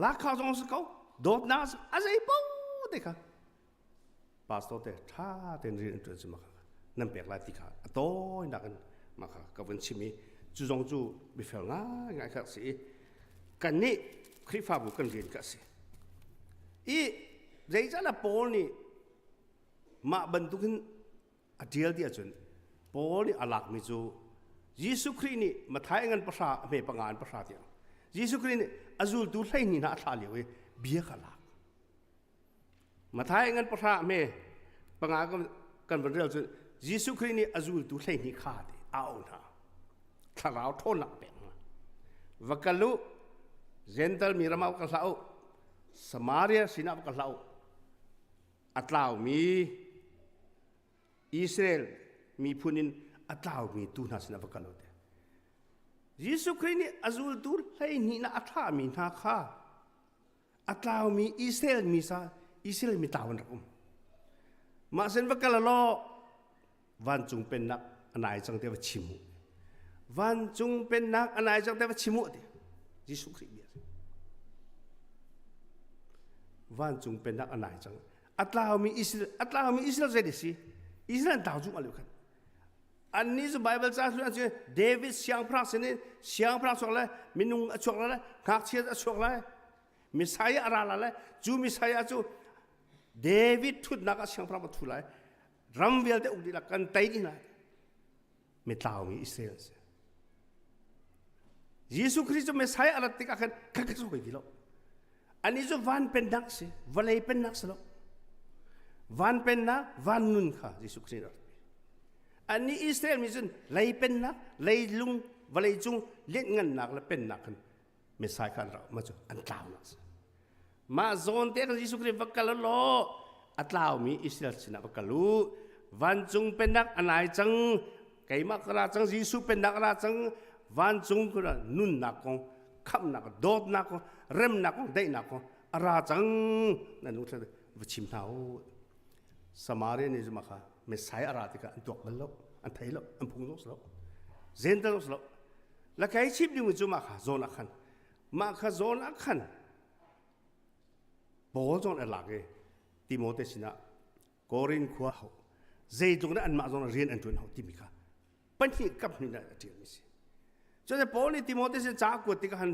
lakha zong si ko, dawtnak a zei paoh te kha pastor te ṭha tein rian an ṭuan cu mah kha nan pek lai ti kha a tawinak in mah kha ka vun chim i cu zong cu mifel ngaingai kha a si i kannih Khrihfabu kan rian kha a si i zeicahdah Paul nih mah bantukin a ṭial ti ahcun Paul nih a lakmi cu Jesuh Khrih nih Matthai ngan pahra a hme panga in pahra tiang Jesuh Khrih nih a zultu 12 hna a thlah lio i bia kha lak Matthai ngan pahra hme panga kan van rel cun Jesuh Khrih nih a zultu 12 kha ti a auh hna. Thlarau ṭhawnnak pek hna. Va kal u, Gentle mi ram ah va kal hlah u, Samaria sinah va kal hlah u. A tlaumi Israel miphun in a tlaumi tu hna sinah va kal u ti. Jesuh Khrih nih a zultu 12 na a thlahmi hna kha a tlaumi Israel mi sa Israel mi tlau an rak um mah sen va kal law vancung pennak a nai cang te va chim u vancung pennak a nai cang te va chim u ti Jesuh Khrih bia vancung pennak a nai cang a tlaumi Israel a tlaumi Israel zei si Israel an tlau cu alu khan annih cu Bible ca cu an cu David siangpahrang sin in siangpahrang chuak lai minung a chuak lai ngakchia a chuak lai Messiah a ra lai le cu Messiah cu David thutnak ah siangpahrang a thu lai ram vialte uk dih la kan tei dih lai mitlaumi Israel si Jesuh Khrist cu Messiah a rat tikah khan kha kha hoi ti lo ani cu van pennak si vawlei pennak si lo van pennak van nun kha Jesuh Khrist rak ani Israel mi cun lei pennak leilung vawlei cung lianhngannak le pennak khan Messiah kha an rak ma cu an tlaunak si. Mah zawn te kan Jesuh Khrih va kal law a tlaumi Israel sinah va kal u. Vancung pennak a nai cang. Keimah ka ra cang Jesuh pennak a ra cang. Vancung nunnak kong, khamhnak, dawtnak kong, remnak kong, daihnak kong a ra cang. Nan lung va chim hna u. Samaria nih cun kha Messiah a ra tikah an tuak bal lo, an thei lo, an phung zong si lo. Zental zong si lo. La kai chim ding cu mah kha zawn ah khan mah kha zawn ah khan Paul zawn a lak i Timote sinah Korin khua ho zeitluk in anmah zawn rian an ṭuan ho timi kha pahnih kap hnih a ṭialmi si. Cun Paul nih Timote sin ca a kuat tikah han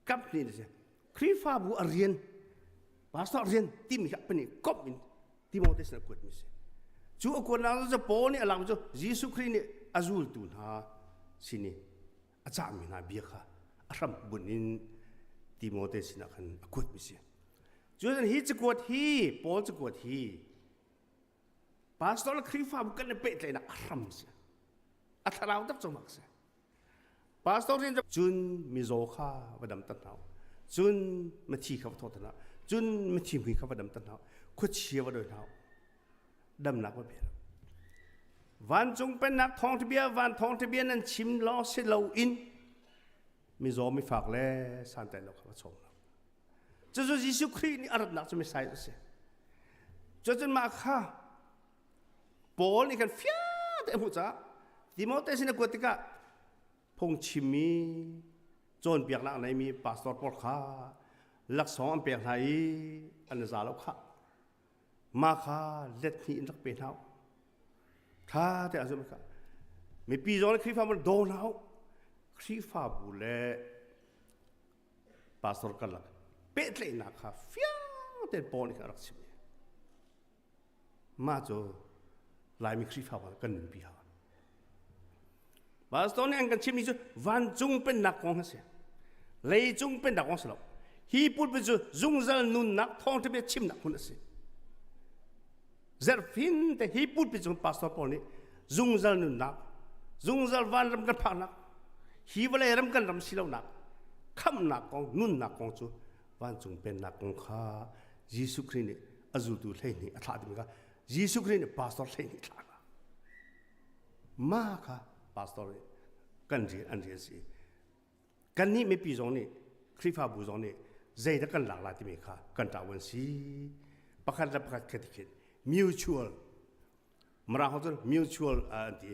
kap hnih a si. Khrihfabu a rian pastor rian timi kha pahnih komh in Timote sin a kuatmi si. Cu a kuatnak cu Paul nih a lakmi cu Jesuh Khrih nih a zultu hna sin i a cahmi hna bia kha a hram bunh in Timote sinah khan a kuatmi si. Cun hi cakuat hi Paul cakuat hi pastor le Khrihfabu kan i pehtlaihnak a hram si. A thlarau tak cungah si. Pastor rian cun mizaw kha va dam ta hna cun mithi kha va thawh hna cun mithi mui kha va dam ta hna khuachia va doi hna damnak va pe vancung pennak thawngṭha bia van thawngṭha bia nan chim law si loin mizaw mifak le santlai lo kha va chawm hna cucu Jesuh Khrih nih a ratnak cu Messiah a si cucun mah kha Paul nih khan fiang te a hmuh caah Timote sin a kuat tikah phungchimmi cawnpiaknak a neimi pastor pawl kha laksawng an pek hna i an za lo khah mah kha let hnih in rak pe hna u ṭha te a zum kha mipi zong le Khrihfabu daw hna u Khrihfabu le pastor karlak pehtlaihnak kha fiang tein Paul nih khan a rak chim Mah cu Laimi Khrihfabu kan nunpi hau. Pastor nih an kan chimmi cu vancung pennak kong a si. Leicung pennak kong a si lo. Hi pulpit cu zungzal nunnak thawngṭha bia chimnak hmun a si. Zerfin te hi pulpit cung pastor pawl nih zungzal nunnak, zungzal vanram kan phaknak, hi vawlei ram kan ram si lonak, khamhnak kong, nunnak kong cu vancung pennak kong kha Jesuh Khrih nih a zultu 12 a thlah timi kha Jesuh Khrih nih pastor 12 thlah hna. Ma kha pastor nih kan rian an rian si. Kannih mipi zong nih Khrihfabu zong nih zeidah kan lak lai timi kha kan ṭawan si. Pakhat le pakhat kha tikhin mutual Mirang ho cun mutual an ti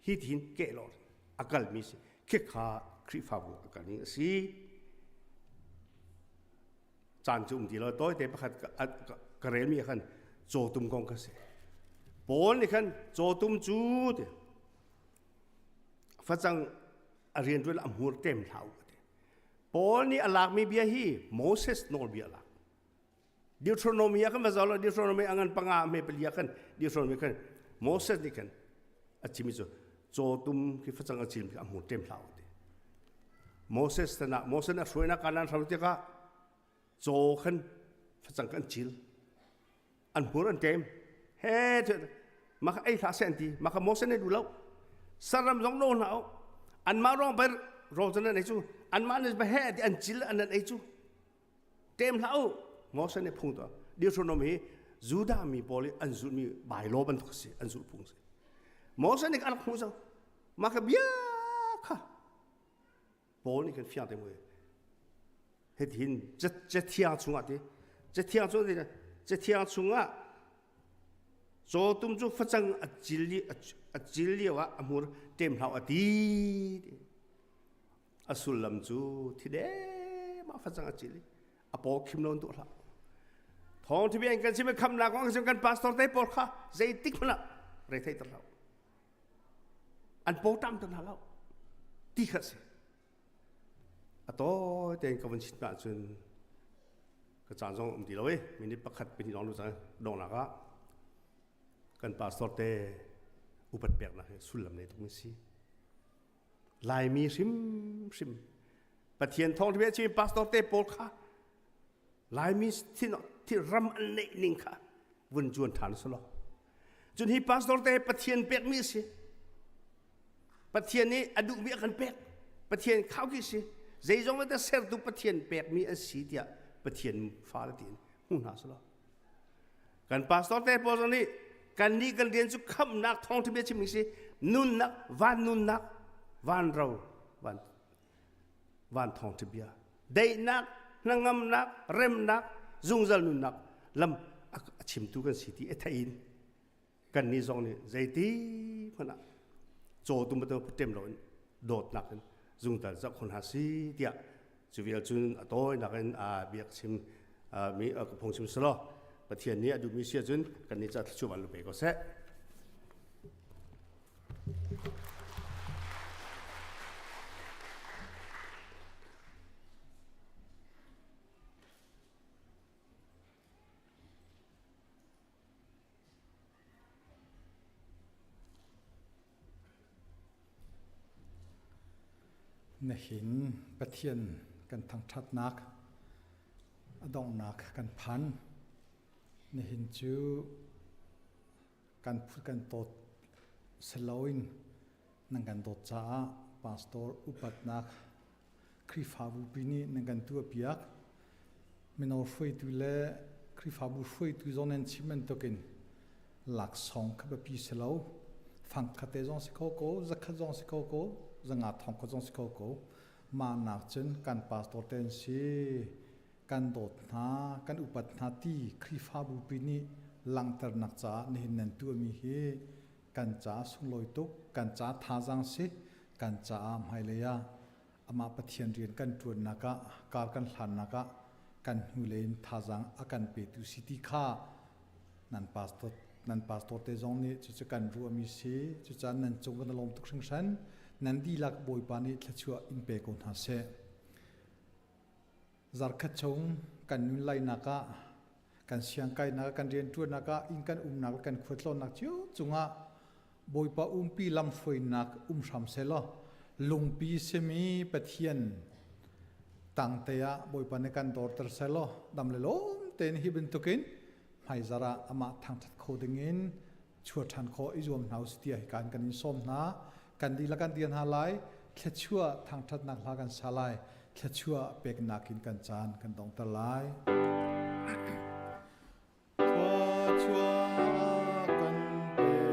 hi tin keh lor a kalmi si khi kha Khrihfabu a kalning a si. Caan cu um ti lo tawite pakhat ka relmi ah khan cawtum kong kha si. Paul nih khan cawtum cu ti facang a rianṭuan a hmur ṭem hlah u ti. Paul nih a lakmi bia hi Moses nawlbia a lak. Deuteronomy ah khan va zoh law Deuteronomy a ngan panga hme pali ah khan Deuteronomy khan Moses nih khan a chimmi cu cawtum khi facang a cin khi a hmur ṭem hlah u ti. Moses tanah Moses a hruainak kanan hram tikah caw khan facang kan cil an hmur an ṭem he mah kha ei hlah seh an ti mah kha Moses nih duh lo saram zong no hlah u anmah ruang ber rawl cu nan ei cu anmah nih he ti an cil an nan ei cu Ṭem hlah u Moses nih phung tuah Deuteronomy hi Judah mi pawl i an zulhmi bylaw bantuk a si an zulh phung a si Moses nih a rak hmuh cang mah kha bia kha Paul nih khan fiang te mui hitihin cathiang chungah ti cathiang chung ti cathiang chungah cawtum cu facang a cil a cil lio ah a hmur ṭem hlah a ti A sullam cu thi dem ah facang a cil i a paw khim lo duh hlah. Thawng thi bia kan chim i khamnak kong kan kan pastor te pawl kha zeitik hmanh ah re thei ter hlah. An paw tam ter hna lo. Ti kha si. A tawi tein ka vun chim ahcun ka caan zong um ti lo i minute pakhat pahnih lawng lu cang donghnak ah kan pastor te upat peknak hi sullam nei tuk mi si. Laimi hrimhrim Pathian thawng bia chim pastor te pawl kha Laimi thin ram an neih ning kha vun zuan ṭhan selaw cun hi pastor te Pathian pekmi a si Pathian nih a duhmi a kan pek Pathian khauki si zeizong te sertu Pathian pekmi an si tiah Pathian fale tiin hmu hna selaw kan pastor te pawl zong nih kan nih kan rian cu khamhnak thawngṭha bia chim si nunnak van nunnak van ro van van thawngṭha bia daihnak hnangamnak remnak zungzal nunnak lam a chimtu kan si ti a thein kannih zong nih zeiti hmanh ah cawtu bantuk ṭem loin dawtnak in zungzal zoh kho hna si tiah cu vial cun a tawinak in a biak chim mi ka phungchim selaw Pathian nih a duhmi si ahcun kannih ca thluachuah van lu pe ko seh. Nihin Pathian kan thangṭhatnak a donghnak kan phan. Nihin cu kan phut kan tawt siloin nan kan dawt caah pastor upatnak Khrihfabu pi nih nan kan tuahpiak. Mino hruaitu le Khrihfabu hruaitu zong nan chim bantukin laksawng kha biapi si lo. Fang khat te zong si kho ko, zakhat zong si kho ko, zanga thong khat zong si kho ko. Mah nak cun kan pastor te an si, kan dawt hna, kan upat hna ti Khrihfabu pi nih langhternak caah nihin nan tuahmi hi kan caah sunglawi tuk, kan caah thazaang si, kan caah hmailei ah amah Pathian rian kan ṭuannak ah kar kan hlannak ah kan hnulei in thazaang a kan petu si ti kha nan pastor nan pastor te zong nih cucu kan ruahmi si. Cucaah nan cung kan i lawm tuk hringhran. Nan dihlak Bawipa nih thluachuah in pe ko hna seh. Zarkhat chung kan nun lainak ah kan siangkainak kan rianṭuannak ah inn kan umnak le kan khualtlawnnak cio cungah Bawipa umpi lamhruainak um hram sehlaw lungpi simi Pathian tangte ah Bawipa nih kan dorter sehlaw dam le lawm tein hi bantukin hmaizar ah amah thangṭhat kho dingin chuah ṭhan khawh i zuam hna usih tiah hikan kan in sawm hna. Kan dihlak kan dir hna lai. Thluachuah thangṭhatnak hla kan sa lai. Thluachuah peknak in kan caan kan donghter lai. Thluachuah kan petu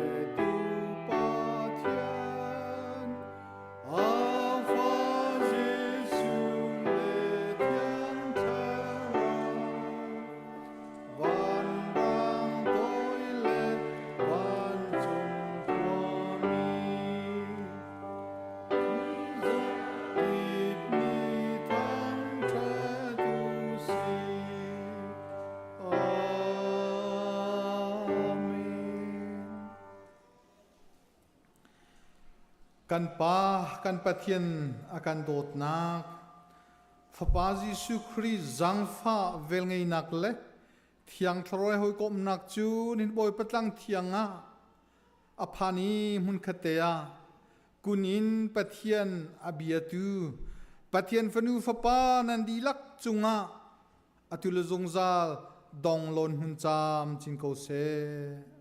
Pathian, Alpha Jesuh le Thiang Thlarau, Vanrang toi le vancung khuami, kip nih thangṭhat u sih. Amen. Kan Pa, kan Pathian a kan dawtnak, Fapa Jesuh Khrih zaangfah velngeihnak le Thiang Thlarau hawikomhnak cu nin Bawipa tlang thiang ah a phan i hmunkhat te ah kun in Pathian a biatu Pathian fanu fapa nan dihlak cungah atu le zungzal dong lawn hun caam chin ko seh.